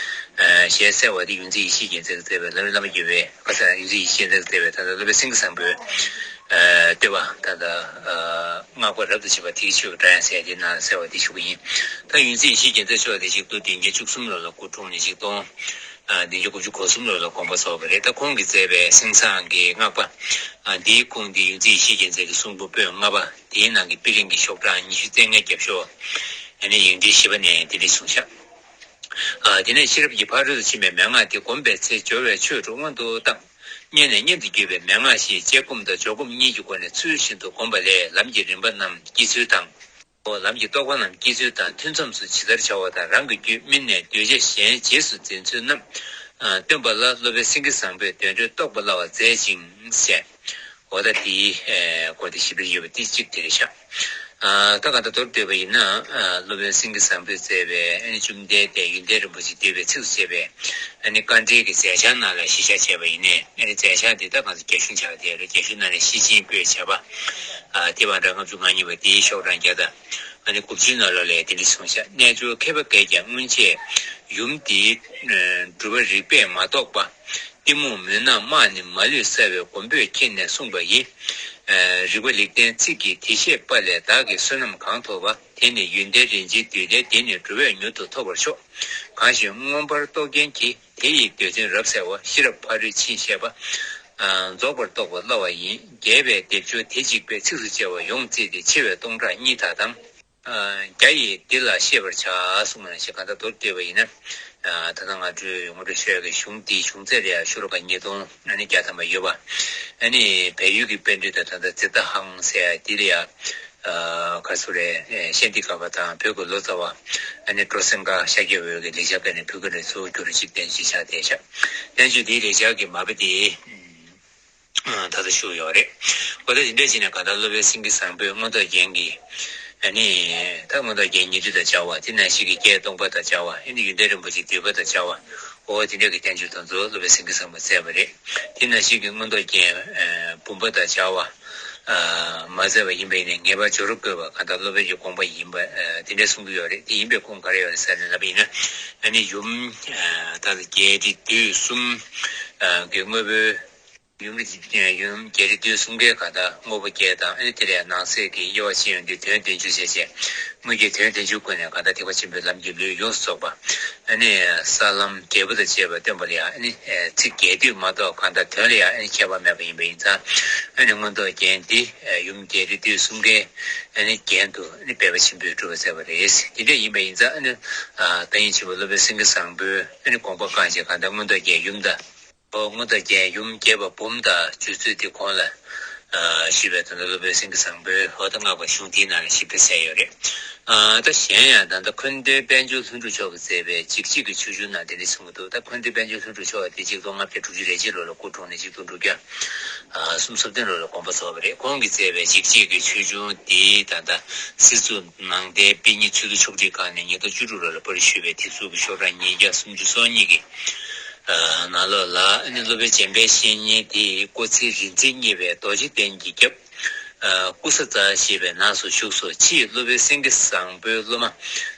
ཨ་ཞལ་གསལ་བ་དེ་ཡོངས་འཛིན་ཡེ་ཤེས་རྒྱལ་མཚན་གྱིས་མཛད་པའི། ལམ་རིམ་བླ་མ་དགྱེས་པའི་ཁ་སང་ཡོངས་འཛིན་ཡེ་ཤེས་རྒྱལ་མཚན་གྱིས་མཛད་པའི་ད་ལྟ་སློབ་དཔོན་སེང་གེ་བཟང་པོའི་ཨ་བསྟོད་པ་ད་ལྟ་ཨ་བསྔགས་པ་རབ་ཏུ་ཕྱེ་བ་ཐེག་མཆོག་གི་སྒྲ་དབྱངས་ཟེར་དེ་ནང་གསལ་བ་དེ་ཞུ་གི་ཡིན། ད་ཡོངས་འཛིན་ཡེ་ཤེས་རྒྱལ་མཚན་མཆོག་དེ་ཆིག་སྟོང་བདུན་བརྒྱ་བཅུ་གསུམ་ལོ་ལ་སྐུ་འཁྲུངས་ནས་ཆིག་སྟོང་ཨ་བདུན་བརྒྱ་དགུ་བཅུ་གོ་གསུམ་ལོ་ལ་དགོངས་པ་རྫོགས་པ་རེད། ད་ཁོང་གིས་མཛད་པའི་སེང་བཟང་གི་བསྔགས་པ་ཨ་འདིའི་ཁུངས་དེ་ཡོངས་འཛིན་ཡེ་ཤེས་རྒྱལ་མཚན་གྱི་གསུང་འབུམ་པོད་ལྔ་པ་དེའི་ནང་གི་པི་ལིང་གི་ཤོག་གྲངས་ཉི་ཤུ་རྩ་ལྔ་རྒྱབ་ཤོག་ཨ་ནི་ཡིག་འབྲུ་བཞི་པ་ནས་འདི་འདྲ་གསུངས་ཤག་ཨ་དེ་ནས་ཤེས་རབ་ཀྱི་ཕ་རོལ་ཏུ་ཕྱིན་པའི་མན་ངག་དེ་བསྒོམ་པའི་ཚེ་སྦྱོར་བའི་ཆོས་དྲུག་སྔོན་དུ་བཏང་། སྔོན་ནས་སྔོན་དུ་གྱུར་པའི་མན་ངག་བཞི་དཔྱད་སྒོམ་དང་སྦྱོར་སྒོམ་གཉིས་ཀྱི་སྒོ་ནས་ཚུལ་བཞིན་དུ་བསྒོམས་པ་ལས་ལམ་གྱི་རིམ་པ་རྣམས་སྐྱེ་ཚུལ་དང་། ལམ་གྱི་རྟོགས་པ་རྣམས་སྐྱེ་ཚུལ་དང་། ཐུན་མཚམས་སུ་ཇི་ལྟར་བྱ་བ་དང་། རང་གི་རྒྱུད་སྨིན་ནས་གདུལ་བྱ་གཞན་རྗེས་སུ་འཛིན་ཚུལ་རྣམས་སྟོན་པ་ལ་སློབ་དཔོན་སེང་གེ་བཟང་པོས་དོན་འགྲེལ་རྟོགས་པ་སླ་བར་མཛད་ཅིང་ཟེར། འོ་ད་དེའི་སྐོར་དེ་ཞིབ་ཕྲ་ཡོད་པ་དེ་གཅིག་དེ་རེད་ཤག་ཨ་ད་ག་ད་མདོར་བསྡུས་པ་ཡིན་ན། ཨ་སློབ་དཔོན་སེང་གེ་བཟང་པོས་མཛད་པའི་ཨ་ནི་བཅོམ་ལྡན་འདས་ཡོན་ཏན་རིན་པོ་ཆེ་བསྡུས་པའི་ཚིགས་སུ་བཅད་པའི་ཨ་ནི་དཀའ་འགྲེལ་གྱི་མཛད་བྱ་ནང་ལ་གཞི་བཞག་བྱས་པ་ཡིན་ནའི། ཨ་ནི་མཛད་བྱ་འདི་ད་གང་ཟག་རྒྱ་གཞུང་ཆགས་དེ་རེད། རྒྱ་གཞུང་ནང་ནས་ཤེར་ཕྱིན་པོད་བྱ་བ་ཨ་དེ་བང་སྒྲ་ལྔ་བཅུ་ང་གཉིས་པ་དེའི་ཤོག་གྲངས་བརྒྱ་དང་ཨ་ནི་དགུ་བཅུའི་ནང་ལོགས་ལ་དེ་འདྲ་གསུངས་ཤག་རྣལ་འབྱོར་མཁས་པ་འགས་ཀྱང་སྔོན་ཆད་ཡུམ་འདིའི་སྒྲུབ་པ་རིགས་པས་མ་རྟོགས་པ། གཏི་མུག་མུན་ནག་སྨག་ནི་མ་ལུས་བསལ་བའི་མགོན་པོས་ཁྱེད་ནས་གསུངས་པ་ཡི། ཨ་རིག་པ་ལེགས་ལྡན་ཚིག་གི་དེ་བཞེད་པ་ལས་བདག་གི་བསོད་ནམས་གང་ཐོབ་པ། དེ་ནི་ཡོན་ཏན་རིན་ཆེན་བསྡུས་ལྡན་འདི་ནི་འགྲོ་བས་མྱུར་དུ་ཐོབ་པར་ཤོག་གང་ཞིག་མངོན་པར་རྟོགས་མཁན་གྱིས། དེ་ཡི་འདོད་དོན་རབ་གསལ་བ། ཤེས་རབ་ཕ་རོལ་ཕྱིན་ཤེས་པ། ཨ་རྫོགས་པར་རྟོགས་པ་སླ་བ་ཡིན། རྒྱས་པའི་སྡེབ་སྦྱོར་དེ་གཅིག་པས་ཚིགས་སུ་བཅད་པ་ཡོངས་བརྩིས་ཏེ་ཕྱེ་བས་སྟོང་ཕྲག་གཉིས་དག་དང་། ཨ་བརྒྱ་ཡིས་འདི་ལ་ཤེས་པར་བྱ་གསུངས་པ་ནང་བཞིན། གང་ལྟར་མདོར་བསྡུས་པ་ཡིན་ན། ཨ་ད་ལྟ་ང་ཚོས་ངོ་སྤྲོད་ཞུ་ཡག་གི་གཞུང་འདིའི་གཞུང་ཚད་ལ་ཡང་ཤོ་ལོ་ཀ་ཉིས་སྟོང་ཨ་ནི་བརྒྱ་ཐམ་པ་ཡོད་པ། ཨ་ནི་བལ་ཡུལ་གྱི་པཎ་ཌི་ཏ་ད་ལྟ་ཛི་ཏ་ཧང་ཟེར་ཡ་འདི་ལ་ཡང་ཨ་ག་ཚོད་རེད། ཨེ་ཤན་ཏི་ག་པ་དང་བོད་ཀྱི་ལོ་ཙཱ་བ་ཨ་ནི་ཀྲོ་སེང་ག་ཤཱཀྱ་འོད་ཀྱི་ལེགས་སྦྱར་པའི་ནས་བོད་སྐད་ལ་ཚུར་བསྒྱུར་ཅིག་བསྟན་བཅོས་ཆགས་བསྡད་ཤག་བསྟན་བཅོས་འདིའི་ལེགས་སྦྱར་གྱི་མ་དཔེ་དེ། ཨ་ད་ལྟ་ཞུ་ཡོད་རེད། འོ་ད་དེ་འདྲ་བྱས་ནས་གང་ལྟར་སློབ་དཔོན་སེང་གེ་བཟང་པོས་མངོན་རྟོགས་རྒྱན་གྱི་ཨ་ནི་ད་མངོན་རྟོགས་རྒྱན་ཉི་ཁྲི་དང་སྦྱར་བ། དེ་ནང་བཞིན་གྱི་བརྒྱད་སྟོང་པ་དང་སྦྱར་བ། ཨ་ནི་ཡོན་ཏན་རིན་པོ་ཆེ་བསྡུས་པ་དང་སྦྱར་བ། འོ་དེ་འདྲ་གི་བསྟན་བཅོས་དེ་ཚོ་སློབ་དཔོན་སེང་གེ་བཟང་པོས་མཛད་པ་རེད། དེ་ནང་བཞིན་གྱི་མངོན་རྟོགས་རྒྱན་ཨ་བུམ་པ་དང་སྦྱར་བ་ཨ་མ་མཛད་པ་ཡིན་པ་ཡིན་ནའི་ངེས་པར་སྦྱོར་དགོས་པ་གང་ལྟར་སློབ་དཔོན་གྱི་དགོངས་པ་ཡིན་པ་ཨ་དེ་འདྲ་གསུང་གི་ཡོད་རེད། དེ་ཡིན་པའི་ཁུངས་ག་རེ་ཡོད་རེད་ཟེར་ནས་ལབ་པ་ཡིན་ན། ཨ་ནི་ཡུམ་ཨ་ད་ལྟ་བརྒྱད་ཁྲི་བདུན་གསུམ་ཨ་གི་དངོས་པོའི། ཡུམ་རིགས་ཀྱི་ཡུམ་བརྒྱད་ཁྲི་བདུན་གསུམ་ཀའི་གང་ལྟར་དངོས་པོ་བརྒྱད་དང་། ཨ་ནི་དེ་ལས་ནང་གསེས་ཀྱི་དབྱེ་བ་ཕྱེ་ཡོང་དུས་དོན་བདུན་ཅུ་ཞེས་བྱས། དངོས་ཀྱི་དོན་བདུན་ཅུའི་སྒོ་ནས་གང་ལྟར་ཐེག་པ་ཆེན་པོའི་ལམ་གྱི་ལུས་ཡོངས་སུ་རྫོགས་པ། ཨ་ནི་ས་ལམ་འབྲས་བུ་དང་བཅས་པ་སྟོན་པ་ལ་ཡང་། ཨ་ནི་ཚིག་རྒྱས་བསྡུས་མ་གཏོགས་གང་ལྟར་དོན་ལ་ཡང་ཨ་ནི་ཁྱད་པར་མེད་པ་ཡིན་པ་ཡིན་ཙང་། ཨ་ནི་མངོན་རྟོགས་རྒྱན་འདི་ཡུམ་བརྒྱད་ཁྲི་བདུན་གསུམ་ཀའི་ཨ་ནི་རྒྱན་དུ་ཨ་ནི་སྦས་པ་ཆེན་པོས་གྲུབ་པ་མཛད་པ་རེད། དེ་འདྲ་ཡིན་པ་ཡིན་ཙང་། ཨ་ནི་བདག་ཉིད་ཆེན་པོ་སློབ་དཔོན་སེང་གེ་བཟང་པོའི་ཨ་ནི་དགོངས་པ་བཀང་བྱས་གང་ལྟར་མངོན་རྟོགས་རྒྱན་ཡུམ་དང་། ཨོ་མངོན་རྟོགས་རྒྱན་ཡུམ་རྒྱས་པ་འབུམ་དང་སྦྱོར་ཚུལ་དེ་གོང་ལ་ཨ་ཞུས་པའི་དོན་དུ་སློབ་དཔོན་སེང་གེ་བཟང་པོའི་འོ་ད་བསྔགས་པ་གཞུང་དེའི་ནང་ལ་ཞིབ་ཕྲ་གསལ་ཡོད་རེད། ཨ་ད་གཞན་ཡང་ད་ལྟ་འཁོན་སྟོན་དཔལ་འབྱོར་ལྷུན་གྲུབ་མཆོག་གིས་མཛད་པའི་འཇིགས་བྱེད་ཀྱི་ཆོས་འབྱུང་ནང་དེ་འདྲ་གསུངས་ཀྱི་འདུག་ད་འཁོན་སྟོན་དཔལ་འབྱོར་ལྷུན་གྲུབ་མཆོག་དེ་ཆིག་སྟོང་ལྔ་བརྒྱ་དྲུག་ཅུ་རེ་གཅིག་ལོ་ལ་སྐུ་འཁྲུངས་ནས་ཆིག་སྟོང་དྲུག་བརྒྱ་ཨ་གསུམ་སོ་བདུན་ལོ་ལ་དགོངས་པ་རྫོགས་པ་རེད། ཁོང་གིས་མཛད་པའི་འཇིགས་བྱེད་ཀྱི་ཆོས་འབྱུང་དེ་ད་ལྟ་སྲིད་ཟུར་ནང་བསྟན་དཔེ་རྙིང་ཚུལ་དུ་ཕྱོགས་སྒྲིག་ཁང་ནས་ཉིས་སྟོང་བཅུ་དྲུག་ལོ་ལ་པར་ཞུས་པའི་དེབ་གཟུགས་ཀྱི་ཤོག་གྲངས་ཉིས་བརྒྱ་སུམ་ཅུ་སོ་གཉིས་ཀྱི་ནང་ལོགས་ལ། ཨ་ནི་སློབ་དཔོན་འཇམ་དཔལ་བཤེས་གཉེན་དེ་སྐུ་ཚེ་རིང་ཚད་གཉིས་པའི་རྡོ་རྗེ་གདན་གྱི་རྒྱབ་ཀུ་ས་ཙ་ཞེས་པའི་ནགས་སུ་བཞུགས་སོ། ཕྱིས་སློབ་དཔོན་སེང་གེ་བཟང་པོའི་སློབ་མ་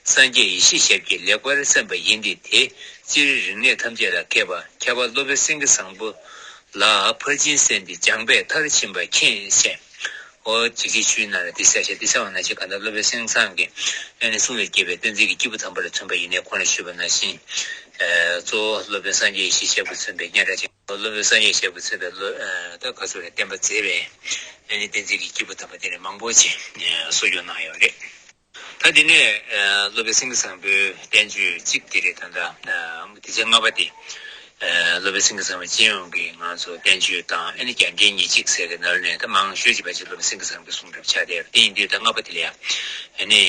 སངས་རྒྱས་ཡེ་ཤེས་ཞབས་ཀྱིས་ལེགས་པར་གསན་པ་ཡིན་ཏེ། དེ་སྤྱིར་རིག་གནས་ཐམས་ཅད་ལ་མཁས་པ་ཁྱད་པར་སློབ་དཔོན་སེང་གེ་བཟང་པོ་ལ་ཕར་ཕྱིན་གསན་ཏེ་སྦྱངས་པས་མཐར་ཕྱིན་པ་མཁྱེན་ཞེས། ཨོ་འཇིགས་བྱེད་ཆོས་ནང་ལ་འདི་གསལ་བཤད་འདི་གསལ་བ་ནང་བཞིན་གང་ལྟར་སློབ་དཔོན་སེང་བཟང་གིས་ཨ་ནི་གསུང་ལས་སྐྱེས་པའི་བསྟན་འཛིན་གྱི་སྐྱེས་བུ་དམ་པ་ལ་མཚོན་པ་ཡིན་ནའི། ཁོང་ལ་ཞུས་པ་ནང་བཞིན་ཨ་གཙོ་བོ་སློབ་དཔོན་སངས་རྒྱས་ཡེ་ཤེས་ཞབས་ཀྱིས་མཚོན་པའི་སྙན་གྲགས་ཅན། སློབ་དཔོན་སངས་རྒྱས་ཞབས་ཀྱིས་མཚོན་པའི་སློབ་ཨ་ད་ག་ཚོད་རེད། བསྟན་པ་མཛེས་པའི་ཨ་ནི་བསྟན་འཛིན་གྱི་སྐྱེས་བུ་དམ་པ་དེ་འདྲ་མང་པོ་ཅིག་གསོ་སྐྱོང་གནང་ཡོད་རེད། ད་དེ་ནས་ཨ་སློབ་དཔོན་སེང་གེ་བཟང་པོའི་བསྟན་བཅོས་གཅིག་དེ་རེད། ད་ལྟ་ཨ་དེ་ཚེ་ལྔ་པ་དེ་ཨ་སློབ་དཔོན་སེང་གེ་བཟང་པོ་སྤྱི་ཡོངས་ཀྱི་ང་ཚོ་བསྟན་བཅོས་དང་ཨ་ནི་རྒྱ་འགྲེལ་ཉེར་གཅིག་ཟེར་གྱི་ནང་ནས་ད་མང་ཤོས་ཀྱི་བར་ཆད་སློབ་དཔོན་སེང་གེ་བཟང་པོའི་གསུང་གྲབས་ཆགས་བསྡད་ཡོད་རེད། དེ་ཡིན་དུས་ད་ལྔ་པ་དེ་ལ་ཡང་ཨ་ནི་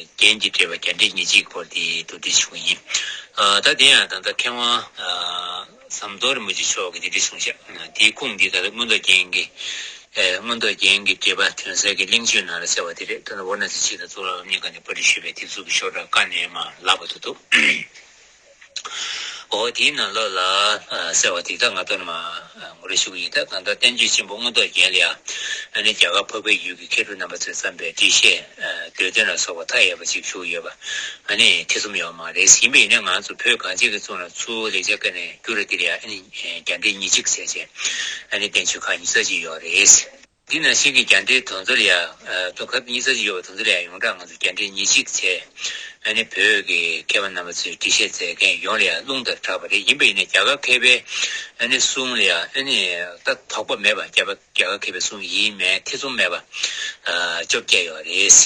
རྒྱན་གྱིས་སྤྲས་པ་རྒྱ་འགྲེལ་ཉེར་གཅིག་སྐོར་དེ་མདོར་བསྡུས་ཞུ་གི་ཡིན། ཨ་ད་དེ་ཡང་ད་ལྟ་མཁས་དབང་ཨ་ཟམ་གདོང་རིན་པོ་ཆེ་མཆོག་གིས་དེ་འདྲ་གསུངས་ཤག་དེའི་ཁུངས་འདི་ད་ལྟ་མངོན་རྟོགས་རྒྱན་གྱི་ ཨེ། མངོན་རྟོགས་རྒྱན་གྱི་འགྲེལ་པ་དོན་གསལ་གྱི་གླེང་བརྗོད་ནང་ལ་གསལ་བ་དེ་རེད། ད་ནི་ཝཱ་ར་ཎ་སི་ཕྱི་དང་གཙུག་ལག་ཁང་གཉིས་ཀ་ནས་པར་སྐྲུན་ཞུས་པའི་དེབ་གཟུགས་ཀྱི་ཤོག་གྲངས་ཀ་ནས་མར་ལབ་པ་དེ་འདུག་འོ་དེའི་ནང་ལོགས་ལ་ཨ་གསལ་བ་དེ་ད་ང་ཚོ་ནས་མར་ཨ་ངོ་སྤྲོད་ཞུ་གི་ཡིན། ད་གང་ལྟར་བསྟན་བཅོས་ཆེན་པོ་མངོན་རྟོགས་རྒྱན་ལ་ཡང་ཨ་ནི་རྒྱ་གར་འཕགས་པའི་ཡུལ་གྱི་མཁས་གྲུབ་རྣམ་པ་ཚོས་བརྩམས་པའི་འགྲེལ་བཤད་ཨ་མདོ་དོན་ལ་སོགས་པ་མཐའ་ཡས་པ་ཅིག་ཞུ་གི་ཡོད་པ་ཨ་ནི་ཐེ་ཚོམ་ཡོད་མ་རེད། ཡིན་པ་ཡིན་ན་ང་ཚོ་བོད་གངས་ཅན་གྱི་ཙོག་ན་ཚུར་ལེགས་སྦྱར་སྐད་ནས་བསྒྱུར་ར་དེ་ལ་ཡང་ཨ་ནི་རྒྱ་འགྲེལ་ཉི་གཅིག་ཟེར་བྱས་ཨ་ནི་བསྟན་བཅོས་ཁག་ཉི་ཤུ་རྩ་གཅིག་ཡོད་རེད། འདི་ནང་བཞིན་གྱི་རྒྱ་འགྲེལ་དོན་ཚོ་ལ་ཡང་ཨ་ཏོ་ཁ་ཉི་ཤུ་རྩ་གཅིག་ཡོད་པ་དོན་ཚོ་ལ་ཡང་ཡོངས་གྲགས་ང་ཚོ་རྒྱ་འགྲེལ་ཉི་གཅིག་བྱས་ཨ་ནི་བོད་ཀྱི་མཁས་པ་རྣམ་པ་ཚོས་འགྲེལ་བཤད་མཛད་མཁན་ཡོངས་ལ་ཡང་རླུང་ལྟར་གྲགས་པ་རེད། ཡིན་པ་ཡིན་ན་རྒྱ་གར་མཁས་པའི་ཨ་ནི་གསུང་ལ་ཡང་ཨ་ནི་ད་དོགས་པ་མེད་པ་རྒྱ་གར་རྒྱ་གར་མཁས་པའི་གསུང་ཡིན་མིན་ཐེ་ཚོམ་མེད་པ་ཨ་བཅོ་བརྒྱད་ཡོད་རེད།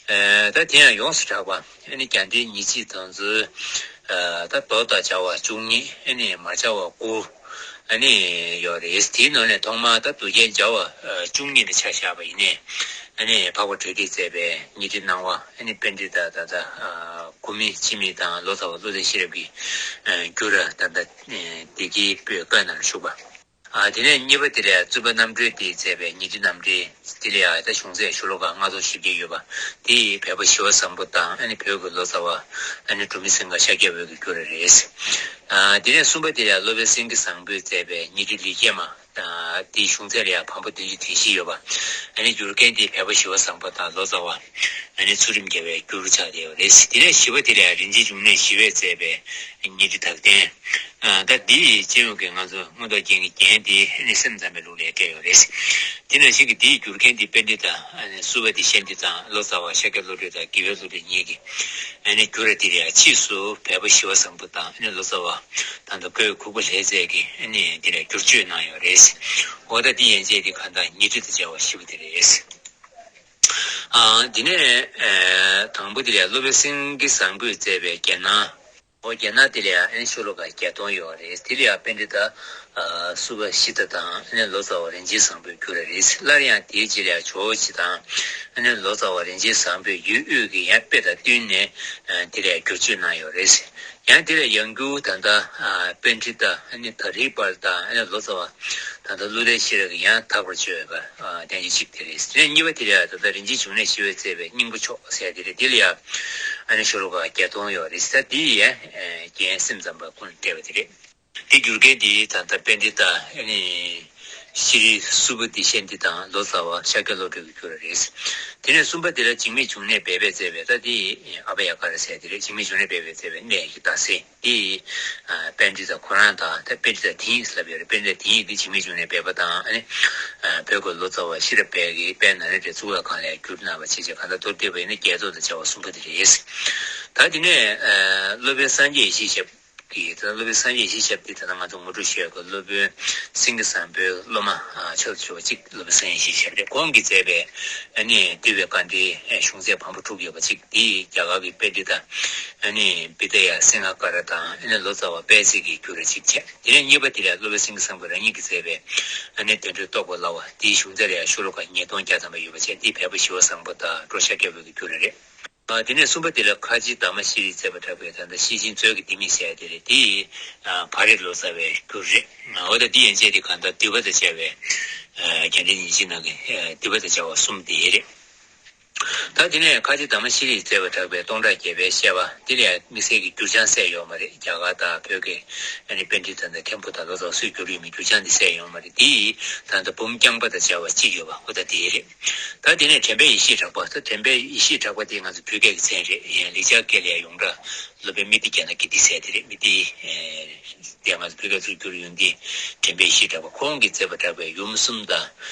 ཨ་ད་དེ་ཡང་ཡོངས་སུ་གྲགས་པ་ཨ་ནི་རྒྱ་འགྲེལ་ཉི་གཅིག་དོན་ཚོ་ཨ་ད་མདོ་དང་སྦྱར་བ་བཅུ་གཉིས་ཨ་ནི་མ་སྦྱར་བ་དགུ་ཨ་ནི་ཡོད་རེད། དེའི་ནང་ནས་ཐོག་མར་ད་མདོ་རྒྱན་སྦྱར་བ་ཨ་བཅུ་གཉིས་ལ་ཆ་བཞག་པ་ཡིན་ནའི་ཨ་ནི་འཕགས་པ་གྲོལ་སྡེས་མཛད་པའི་ཉི་ཁྲི་སྣང་བ་ཨ་ནི་པཎྜི་ཏ་ད་ལྟ་ཨ་གུ་མི་འཆི་མེད་དང་ལོ་ཙཱ་བ་བློ་ལྡན་ཤེས་རབ་ཀྱིས་ཨ་བསྒྱུར་ར་ད་ལྟ་ཨ་བདེ་སྐྱིད་པོད་ཀ་ནང་ལ་བཞུགས་པ། ཨ་དེ་ནས་གཉིས་པ་དེ་ལ་ཡང་བཙུན་པ་རྣམ་གྲོལ་དེས་མཛད་པའི་ཉི་ཁྲི་རྣམ་འགྲེལ། དེ་ལ་ཡང་ད་གཞུང་ཚད་ཤོ་ལོ་ཀ་ལྔ་སྟོང་བཞི་བརྒྱ་ཡོད་པ། དེ་ཡི་བལ་པོ་ཞི་བ་བཟང་པོ་དང་ཨ་ནི་བོད་ཀྱི་ལོ་ཙཱ་བ་ཨ་ནི་འབྲུག་མི་སེང་གེ་ཤཱཀྱ་འོད་ཀྱིས་བསྒྱུར་བ་རེད། ཨ་དེ་ནས་གསུམ་པ་དེ་ལ་ཡང་སློབ་དཔོན་སེང་གེ་བཟང་པོས་མཛད་པའི་ཉི་ཁྲི་ལེགས་སྐྱེས་མ། ཨ་དེའི་གཞུང་ཚད་ལ་ཡང་བམ་པོ་བདུན་ཅུ་དོན་བཞི་ཡོད་པ། ཨ་ནི་བསྒྱུར་མཁན་དེ་བལ་པོ་ཞི་བ་བཟང་པོ་དང་ལོ་ཙཱ་བ་ཨ་ནི་ཚུལ་ཁྲིམས་རྒྱལ་བས་བསྒྱུར་ཆགས་བསྡད་ཡོད་རེད། དེ་ནས་བཞི་པ་དེ་ལ་ཡང་རིན་ཆེན་འབྱུང་གནས་ཞི་བས་མཛད་པའི་ཉི་ཁྲི་དག་ལྡན། ཨ་ད་འདི་ཡི་སྤྱི་ཡོངས་ཀྱི་ང་ཚོ་མངོན་རྟོགས་རྒྱན་གྱི་རྒྱན་འདི་ནི་སེམས་ཙམ་པའི་ལུགས་ལས་བཀྲལ་ཡོད་རེད། དེ་ནང་བཞིན་གྱི་འདིའི་བསྒྱུར་མཁན་འདི་པཎྜི་ཏ་ཨ་ནི་བསུ་བ་ཏི་ཤཱནྟི་དང་ལོ་ཙཱ་བ་ཤཱཀྱ་བློ་གྲོས་དང་དགེ་བའི་བློ་གྲོས་གཉིས་ཀྱིས་ཨ་ནི་བསྒྱུར་ར་འདི་ལ་ཕྱིས་སུ་བལ་པོ་ཞི་བ་བཟང་པོ་དང་ཨ་ནི་ལོ་ཙཱ་བ་ད་ལྟ་ཀོའི་ཁུག་པ་ལྷས་རྩེ་གིས་ཨ་ནི་འདི་ལ་བསྒྱུར་བཅོས་གནང་ཡོད་རེད། འོ་ད་འདི་ཡན་ཆད་འདི་གང་ལྟར་ཉི་ཁྲི་དང་བཅས་པ་བཞི་པོ་དེ་རེད། ཨ་འདི་ནས་ཨ་དང་པོ་འདི་ལ་སློབ་དཔོན་སེང་གེ་བཟང་པོས་མཛད་པའི་རྒྱན་སྣང་། འོ་རྒྱན་སྣང་དེ་ལ་ཡང་ཨ་ནི་ཤོ་ལོ་ཀ་བརྒྱད་སྟོང་ཡོད་རེད། དེ་ལ་ཡང་པཎྜི་ཏ་ཨ་བསུ་བ་ཤི་ཏ་དང་ཨ་ནི་ལོ་ཙཱ་བ་རིན་ཆེན་བཟང་པོས་བསྒྱུར་བ་རེད། སླར་ཡང་དེའི་རྗེས་ལ་ཡང་ཇོ་བོ་རྗེ་དང་ཨ་ནི་ལོ་ཙཱ་བ་རིན་ཆེན་བཟང་པོས་ཡུལ་དབུས་ཀྱི་ཡང་དཔེ་དང་བསྟུན་ནས་ཨ་དེ་ལ་ཡང་བསྒྱུར་བཅོས་གནང་ཡོད་རེད། ཡང་དེ་ལ་ཡང་བསྒྱུར་ད་ལྟ་ཨ་པཎྜི་ཏ་ཨ་ནི་ད་རིས་དཔལ་དང་ཨ་ནི་ལོ་ཙཱ་བ་ད་ལྟ་བློ་ལྡན་ཤེས་རབ་ཀྱིས་ཡང་དག་པར་བརྗོད་པ་ཨ་དེ་ཡང་གཅིག་དེ་རེད། དེ་ནས་གཉིས་པ་དེ་ལ་ཡང་ད་ལྟ་རིན་ཆེན་འབྱུང་གནས་ཞི་བས་མཛད་པའི་སྙིང་པོ་མཆོག་ཟེར་དེ་རེད། དེ་ལ་ཡང་ཨ་ནི་ཤོ་ལོ་ཀ་བརྒྱད་སྟོང་ཡོད་རེད། ད་དེ་ཡི་ཡང་རྒྱན་སེམས་ཙམ་པ་ཀུན་ལ་བཀྲལ་བ་དེ་རེད། དེ་བསྒྱུར་མཁན་དེ་ད་ལྟ་པཎྜི་ཏ་ཨ་ནི་ཤྲཱི་བསུ་བ་ཏི་ཤཱནྟི་དང་ལོ་ཙཱ་བ་ཤཱཀྱ་བློ་གྲོས་ཀྱིས་བསྒྱུར་བ་རེད། དེ་ནས་གསུམ་པ་དེ་ལ་འཇིགས་མེད་འབྱུང་གནས་སྦས་པས་མཛད་པའི་ད་དེ་ཨ་བྷ་ཡ་ཀ་ར་ཟེར་དེ་རེད། འཇིགས་མེད་འབྱུང་གནས་སྦས་པས་མཛད་པའི་གནས་ཀྱི་རྟགས་གསལ། དེ་ཨ་པཎྜི་ཏ་ཁོ་རང་དང་ད་པཎྜི་ཏ་དེ་ཉིད་ལབ་ཡོད་རེད། པཎྜི་ཏ་དེ་ཉིད་དེ་འཇིགས་མེད་འབྱུང་གནས་སྦས་པ་དང་ཨ་ནི་ཨ་བོད་ཀྱི་ལོ་ཙཱ་བ་ཤེས་རབ་དཔལ་གྱིས་དཔལ་ནཱ་ལེནྡྲའི་གཙུག་ལག་ཁང་ལ་བསྒྱུར་གནང་བ་བྱས་རྗེས་གང་ལྟར་མདོར་བསྡུས་པ་ཡིན་ན་བརྒྱད་སྟོང་དང་བཅས་པ་གསུམ་པོ་དེ་རེད། ད་དེ་ནས་ཨ་སློབ་དཔོན་སངས་རྒྱས་ཡེ་ཤེས་ཞབས་ཀྱིས་ད་སློབ་དཔོན་སངས་རྒྱས་ཡེ་ཤེས་ཞབས་དེ་ད་ལྟ་ང་ཚོ་ངོ་སྤྲོད་ཞུས་ཡོད་གི། སློབ་དཔོན་སེང་གེ་བཟང་པོའི་སློབ་མ་ཨ་མཆོག་ཏུ་གྱུར་པ་གཅིག་སློབ་དཔོན་སངས་རྒྱས་ཡེ་ཤེས་ཞབས་རེད། ཁོང་གིས་མཛད་པའི་ཨ་ནི་འདུལ་བའི་དཀའ་འགྲེལ་གཞུང་ཚད་བམ་པོ་དྲུག་ཡོད་པ་གཅིག་དེ་རྒྱ་གར་གྱི་པཎྜི་ཏ་ཨ་ནི་བི་དྷ་ཡ་སིང་ཧ་ཀ་ར་དང་ཨ་ནི་ལོ་ཙཱ་བ་པད་ཚལ་གྱིས་བསྒྱུར་བ་གཅིག་བྱས། དེ་ནས་གཉིས་པ་དེ་ལ་སློབ་དཔོན་སེང་གེ་བཟང་པོ་རང་ཉིད་ཀྱིས་མཛད་པའི་ཨ་ནི་བདེ་འགྲོའི་རྟོགས་པ་སླ་བ་དེའི་གཞུང་ཚད་ལ་ཡང་ཤོ་ལོ་ཀ་ཉིས་སྟོང་བརྒྱ་ཐམ་པ་ཡོད་པ་བྱས། དེ་བལ་པོ་ཞི་བ་བཟང་པོ་དང་འབྲོག་ཤཱཀྱ་བོད་ཀྱིས་བསྒྱུར་བ་རེད། ཨ་དེ་ནས་གསུམ་པ་དེ་ལ་ཁ་ཆེ་དྷརྨ་ཤྲཱི་ཡིས་མཛད་པར་གྲགས་པའི་ད་ལྟ་ཤེར་ཕྱིན་མཛོད་ཀྱི་ལྡེ་མིག་ཟེར་དེ་རེད། དེ་ཡི་ཨ་བྷ་རེ་ལོ་ཙཱ་བས་བསྒྱུར་རེད། འོ་ད་འདི་ཡན་ཆད་དེ་གང་ལྟར་འདུས་པ་དང་བཅས་པའི་ཨ་རྒྱ་འགྲེལ་ཉི་ཤུའི་ནང་གི་ཨ་འདུས་པ་དང་བཅས་པ་གསུམ་དེ་རེད། ད་དེ་ནས་ཁ་ཆེ་དྷརྨ་ཤྲཱི་ཡིས་མཛད་པར་གྲགས་པའི་སྟོང་ཕྲག་བརྒྱད་པའི་བཤད་པ་དེ་ལ་ཡང་དམིགས་བསལ་གྱི་འགྱུར་བྱང་གསལ་ཡོད་མ་རེད། རྒྱ་གར་དང་བོད་ཀྱི་ཨ་ནི་པཎྜི་ཏ་དང་མཁན་པོ་དང་ལོ་ཙཱ་བ་སུས་བསྒྱུར་ཡོད་མེད་འགྱུར་བྱང་དེ་གསལ་ཡོད་མ་རེད། དེ་ཡི་ད་ལྟ་འབུམ་རྐྱང་པ་དང་བཅས་པ་གཅིག་ཡོད་པ་འོ་ད་དེ་རེད། ད་དེ་ནས་དྲན་པའི་ཡེ་ཤེས་གྲགས་པ། ད་དྲན་པའི་ཡེ་ཤེས་གྲགས་པ་དེ་ང་ཚོ་བོད་སྐད་ཀྱི་མཚན་རེད། ཡང་ལེགས་སྦྱར་སྐད་ལ་ཡང་ཡོངས་གྲགས་སློབ་དཔོན་སྨྲི་ལྡེ་རྒྱ་ནག་གི་ལྡེ་ཟེར་དེ་རེད། སྨྲི་ལྡེ་ཨེ་དེ་ང་ཚོ་བོད་སྐད་ཚུར་བསྒྱུར་ཡོང་དུས་དྲན་པའི་ཡེ་ཤེས་གྲགས་པ། ཁོང་གིས་མཛད་པར་གྲགས་པའི་ཡུམ་གསུམ་དང་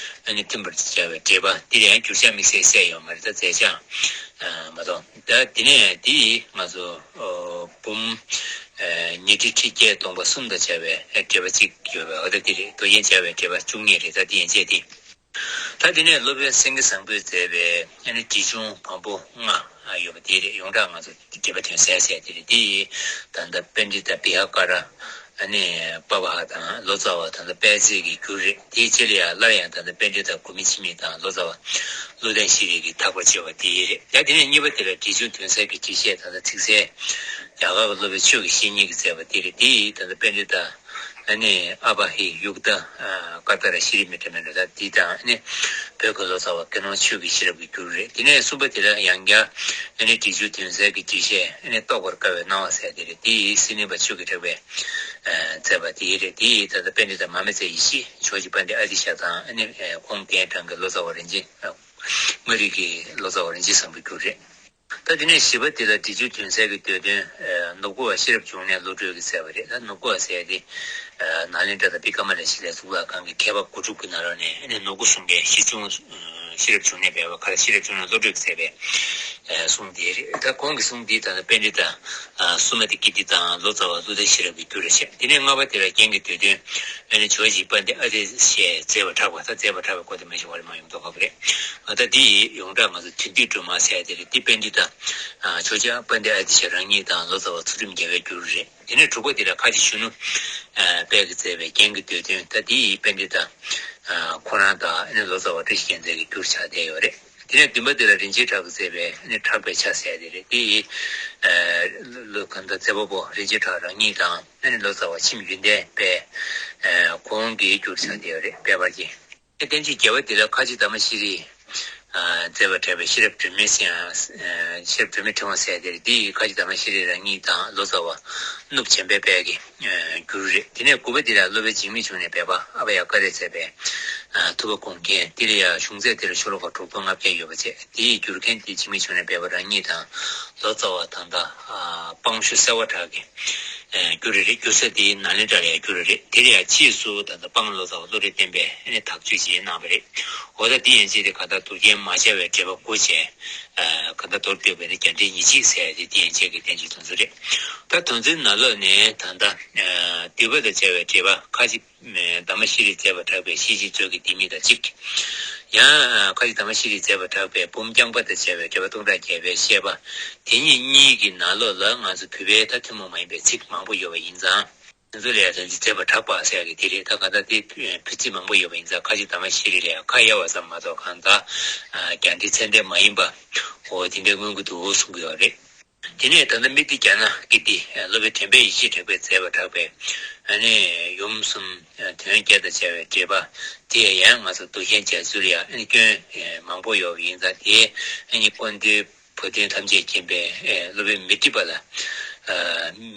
ཨ་ནི་མཐུན་པར་སྦྱར་བའི་འགྲེལ་པ་འདི་ལ་ཡང་འགྱུར་བྱང་དམིགས་བསལ་གསལ་ཡོད་མ་རེད། ད་མཛད་བྱང་ཨ་མ་གཏོགས། ད་དེ་ནས་དེ་ཡི་ང་ཚོ་ཨོ་འབུམ་ཨེ་ཉི་ཁྲི་ཁྲི་བརྒྱད་སྟོང་པ་གསུམ་དང་བཅས་པའི་འགྲེལ་པ་གཅིག་ཡོད་པའི་འོ་ད་དེ་རེད། མདོ་རྒྱན་སྦྱར་བའི་འགྲེལ་པ་བཅུ་གཉིས་རེད། ད་དེ་ཡན་ཆད་དེ། ད་དེ་ནས་སློབ་དཔོན་སེང་གེ་བཟང་པོས་མཛད་པའི་ཨ་ནི་འགྲེལ་ཆུང་བམ་པོ་ལྔ་ཡོད་པ་དེ་རེད། ཡོངས་གྲགས་ང་ཚོ་འགྲེལ་པ་དོན་གསལ་ཟེར་དེ་རེད། དེ་ཡི་ད་ལྟ་པཎྜི་ཏ་བི་ཧ་ཀ་ར་ཨ་ནི་པ་བ་ཧ་དང་ལོ་ཙཱ་བ་ད་ལྟ་པད་ཚལ་གྱིས་བསྒྱུར་རེད། དེའི་རྗེས་ལ་ཡང་སླར་ཡང་ད་ལྟ་པཎྜི་ཏ་གུ་མི་འཆི་མེད་དང་ལོ་ཙཱ་བ་བློ་ལྡན་ཤེས་རིག་གིས་དག་པར་བྱས་པ་དེ་རེད། ཡང་དེ་ནས་གཉིས་པ་དེ་ལ་འགྲེལ་ཆུང་དོན་གསལ་གྱི་འགྲེལ་བཤད་ད་ལྟ་ཚིག་གསལ་རྒྱ་གར་གྱི་སློབ་དཔོན་ཆོས་ཀྱི་བཤེས་གཉེན་གྱིས་མཛད་པ་དེ་རེད། དེ་ཡི་ད་ལྟ་པཎྜི་ཏ་ ཨ་ནི་ཨ་བ་ཧི་ཡུག་ཏ་ཀ་ཏ་ར་ཤི་རི་མི་ཏྲ་མེན་ཏྲ་ད་འདི་དང་ཨ་ནི་བོད་ཀྱི་ལོ་ཙཱ་བ་དགེ་སློང་ཆོས་ཀྱི་ཤེས་རབ་ཀྱི་འགྱུར་རེད། དེ་ནས་གསུམ་པ་དེ་ལ་ཡང་བསྐྱར་ཨ་ནི་འབྲི་ཆུ་དོན་གསལ་གྱི་འགྲེལ་བཤད་ཨ་ནི་རྟོགས་པར་དཀའ་བའི་སྣང་བ་ཟེར་དེ་རེད། དེ་ཡིས་སི་ནི་པ་ཆོས་ཀྱི་གྲགས་པས་མཛད་པ་དེ་རེད། དེ་ཡིས་ད་ལྟ་པཎྜི་ཏ་མ་མེ་ཙ་ཡེ་ཤེས་ཇོ་བོ་རྗེ་དཔལ་ལྡན་ཨ་ཏི་ཤ་དང་ཨ་ནི་ཁོང་རྒན་གྲངས་ཀྱི་ལོ་ཙཱ་བ་རིན་ཆེན་མངའ་རིས་ཀྱི་ལོ་ཙཱ་བ་རིན་ཆེན་བཟང་པོའི་འགྱུར་རེད། ད་དེ་ནས་བཞི་པ་དེ་ལ་འབྲི་ཆུ་དོན་གསལ་གྱི་མདོ་དོན། ནུབ་སྒོ་བ་ཤེས་རབ་འབྱུང་གནས་བློ་གྲོས་ཀྱིས་མཛད་པ་རེད། ད་ནུབ་སྒོ་བ་ཟེར་ཡ་དེ་ནཱ་ལེནྡྲ་དང་བི་ཀ་མ་ལ་ཤི་ལའི་གཙུག་ལག་ཁང་གི་མཁས་པ་དགུ་ཕྲུག་གི་ནང་ལོགས་ནས་ནི་ནུབ་སྒོ་གསུང་མཁན་ཤེས་འབྱུང་ཤེས་རབ་འབྱུང་གནས་སྦས་པ་ཁ་ཤེས་རབ་འབྱུང་གནས་བློ་གྲོས་ཀྱིས་མཛད་པའི་གསུང་དེ་རེད། ད་ཁོང་གི་གསུང་འདི་ད་ལྟ་པཎྜི་ཏ་སུ་མ་ཏི་ཀིརྟི་དང་ལོ་ཙཱ་བ་ཀླུ་ཐར་ཤེས་རབ་ཀྱི་འགྱུར་རེད་བཤད། དེ་ནས་ལྔ་པ་དེ་ལ་རྒྱན་གྱི་མདོ་དོན་ཨ་ནི་ཇོ་བོ་རྗེ་དཔལ་ལྡན་ཨ་ཏི་ཤས་མཛད་པར་གྲགས་པ། ད་མཛད་པར་གྲགས་པའི་སྐོར་དེ་མ་ཤེས་པ་རེད། མ་ཡོང་མདོག་ཁ་པོ་རེད། ད་འདི་ཡི་ཡོངས་གྲགས་ང་ཚོ་དོན་བསྡུས་སྒྲོན་མ་ཟེར་ཡ་དེ་རེད། འདི་པཎྜི་ཏ་ཇོ་བོ་རྗེ་དཔལ་ལྡན་ཨ་ཏི་ཤ་རང་ཉིད་དང་ལོ་ཙཱ་བ་ཚུལ་ཁྲིམས་རྒྱལ་བའི་འགྱུར་རེད། དེ་ནས་དྲུག་པ་དེ་ལ་ཁ་ཆེ་གཞོན་ནུ་དཔལ་གྱིས་མཛད་པའི་རྒྱན་གྱི་མདོ་དོན། ད་འདི་ཡི་པཎྜི་ཏ་ཁོ་རང་དང་ཨ་ནི་ལོ་ཙཱ་བ་བཀྲ་ཤིས་རྒྱལ་མཚན་གྱི་འགྱུར་ཆགས་བསྡད་ཡོད་རེད། དེ་ནས་བདུན་པ་དེ་ལ་རིན་ཆེན་གྲགས་ཀྱིས་མཛད་པའི་ཨ་ནི་གྲགས་པའི་ཆ་ཟེར་ཡ་དེ་རེད། འདི་ཡི་ལོ་གང་ལྟར་མཛད་པ་པོ་རིན་ཆེན་གྲགས་རང་ཉིད་དང་ཨ་ནི་ལོ་ཙཱ་བ་མཆིམས་ཡོན་ཏན་དཔལ་ཁོང་གི་འགྱུར་ཆགས་བསྡད་ཡོད་རེད། དཔལ་འབར་གྱི། བསྟན་བཅོས་རྒྱས་པ་འདི་ལ་ཁ་ཆེ་དར་མ་ཤེས་རིག་མཛད་པར་གྲགས་པའི་ཤེས་རབ་སྒྲོན་མེ་ཟེར་ཡང་ཤེས་རབ་སྒྲོན་མེ་ཕྲེང་བ་ཟེར་དེ་རེད། འདི་ཡི་ཁ་ཆེ་དར་མ་ཤེས་རིག་རང་ཉིད་དང་ལོ་ཙཱ་བ་གནུབས་བྱམས་པའི་དཔལ་གྱི་འགྱུར་རེད། དེ་ནས་དགུ་པ་འདི་ལ་སློབ་དཔོན་འཇིགས་མེད་འབྱུང་གནས་སྦས་པ་ཨ་བྷ་ཡ་ཀ་རས་མཛད་པའི་ཐུབ་པ་དགོངས་རྒྱན། འདི་ལ་ཡང་གཞུང་ཚད་འདིར་ཤོ་ལོ་ཀ་དྲུག་པོ་ལྔ་བརྒྱ་ཡོད་པ་བྱས། འདི་ཡི་སྒྱུར་མཁན་འདི་འཇིགས་མེད་འབྱུང་གནས་སྦས་པ་རང་ཉིད་དང་ལོ་ཙཱ་བ་ད་ལྟ་སྤང་ཞོ་གསལ་བ་གྲགས་ཀྱི་འགྱུར་རེ་རེད། སྒྱུར་ས་དེའི་ནཱ་ལེནྡྲ་ལ་ཡང་འགྱུར་རེ་རེད། དེ་ལ་ཡང་ཕྱིས་སུ་ད་ལྟ་སྤང་ལོ་ཙཱ་བ་བློ་གྲོས་བརྟན་པས་ཨ་ནི་དག་བཅོས་བྱས་གནང་བ་རེད། འོ་ད་འདི་ཡན་ཆད་དེ་ག་ད་མདོ་རྒྱན་མ་སྦྱར་བའི་འགྲེལ་པ་དགུ་བྱས། ག་ད་མདོར་བསྡུས་པ་ནི་རྒྱ་འགྲེལ་ཉེར་གཅིག་ཟེར་ཡ་དེ་འདི་ཡན་ཆད་ཀྱི་བསྟན་བཅོས་དེ་ཚོ་རེད། ད་དོན་ཚན་ནང་ལོགས་ནས་ད་ལྟ་བསྡུས་པ་དང་སྦྱར་བའི་འགྲེལ་པ་ཁ་ཅིག་དར་མ་ཤེས་རིག་མཛད་པར་གྲགས་པའི་ཤེས་བྱེད་མཛོད་ཀྱི་ལྡེ་མིག་དང་གཅིག་ཡང་ཁ་ཅིག་དར་མ་ཤེས་རིག་མཛད་པར་གྲགས་པའི་འབུམ་རྐྱང་པ་དང་བཅས་པའི་འགྲེལ་པ་སྟོང་ཕྲག་བརྒྱད་པའི་བཤད་པ། དེ་གཉིས་གཉིས་ཀྱི་ནང་ལོགས་ལ་ང་ཚོ་བོད་པའི་ད་ཐུན་མོང་མ་ཡིན་པའི་ཚིག་མང་པོ་ཡོད་པ་ཡིན་ཙང་། དེ་ཚོ་ལ་ཡང་དོན་ཚིག་མཛད་པར་གྲགས་པ་ཟེར་ཡག་གི་དེ་རེད། ད་ག་ད་དེ་བོད་ཚིག་མང་པོ་ཡོད་པ་ཡིན་ཙང་ཁ་ཅིག་དར་མ་ཤེས་རིག་ལ་ཡང་ཁ་གཡར་བ་ཙམ་མ་གཏོགས་གང་ལྟར་རྒྱ་འགྲེལ་ཚད་ལྡན་མ་ཡིན་པ་འོ་དེ་འདྲ་མངོན་གྱི་འདུག་གསུང་གི་ཡོད་རེད། དེ་ནས་ད་ལྟ་སྨྲྀ་ཏི་ཛྙཱ་ན་ཀིརྟི་སློབ་དཔོན་དྲན་པས་ཡེ་ཤེས་གྲགས་པས་མཛད་པར་གྲགས་པའི་ཨ་ནི་ཡུམ་གསུམ་དོན་བརྒྱད་དང་བཅས་པའི་འགྲེལ་པ་དེ་ཡང་ང་ཚོ་མདོ་རྒྱན་མཇལ་ཚུལ་ཡང་ཨ་ནི་སྐྱོན་མང་པོ་ཡོད་པ་ཡིན་ཙང་དེ་ཨ་ནི་ཀུན་འདུས་བུ་སྟོན་ཐམས་ཅད་མཁྱེན་པའི་སློབ་དཔོན་མཻ་ཏྲི་པ་ལ་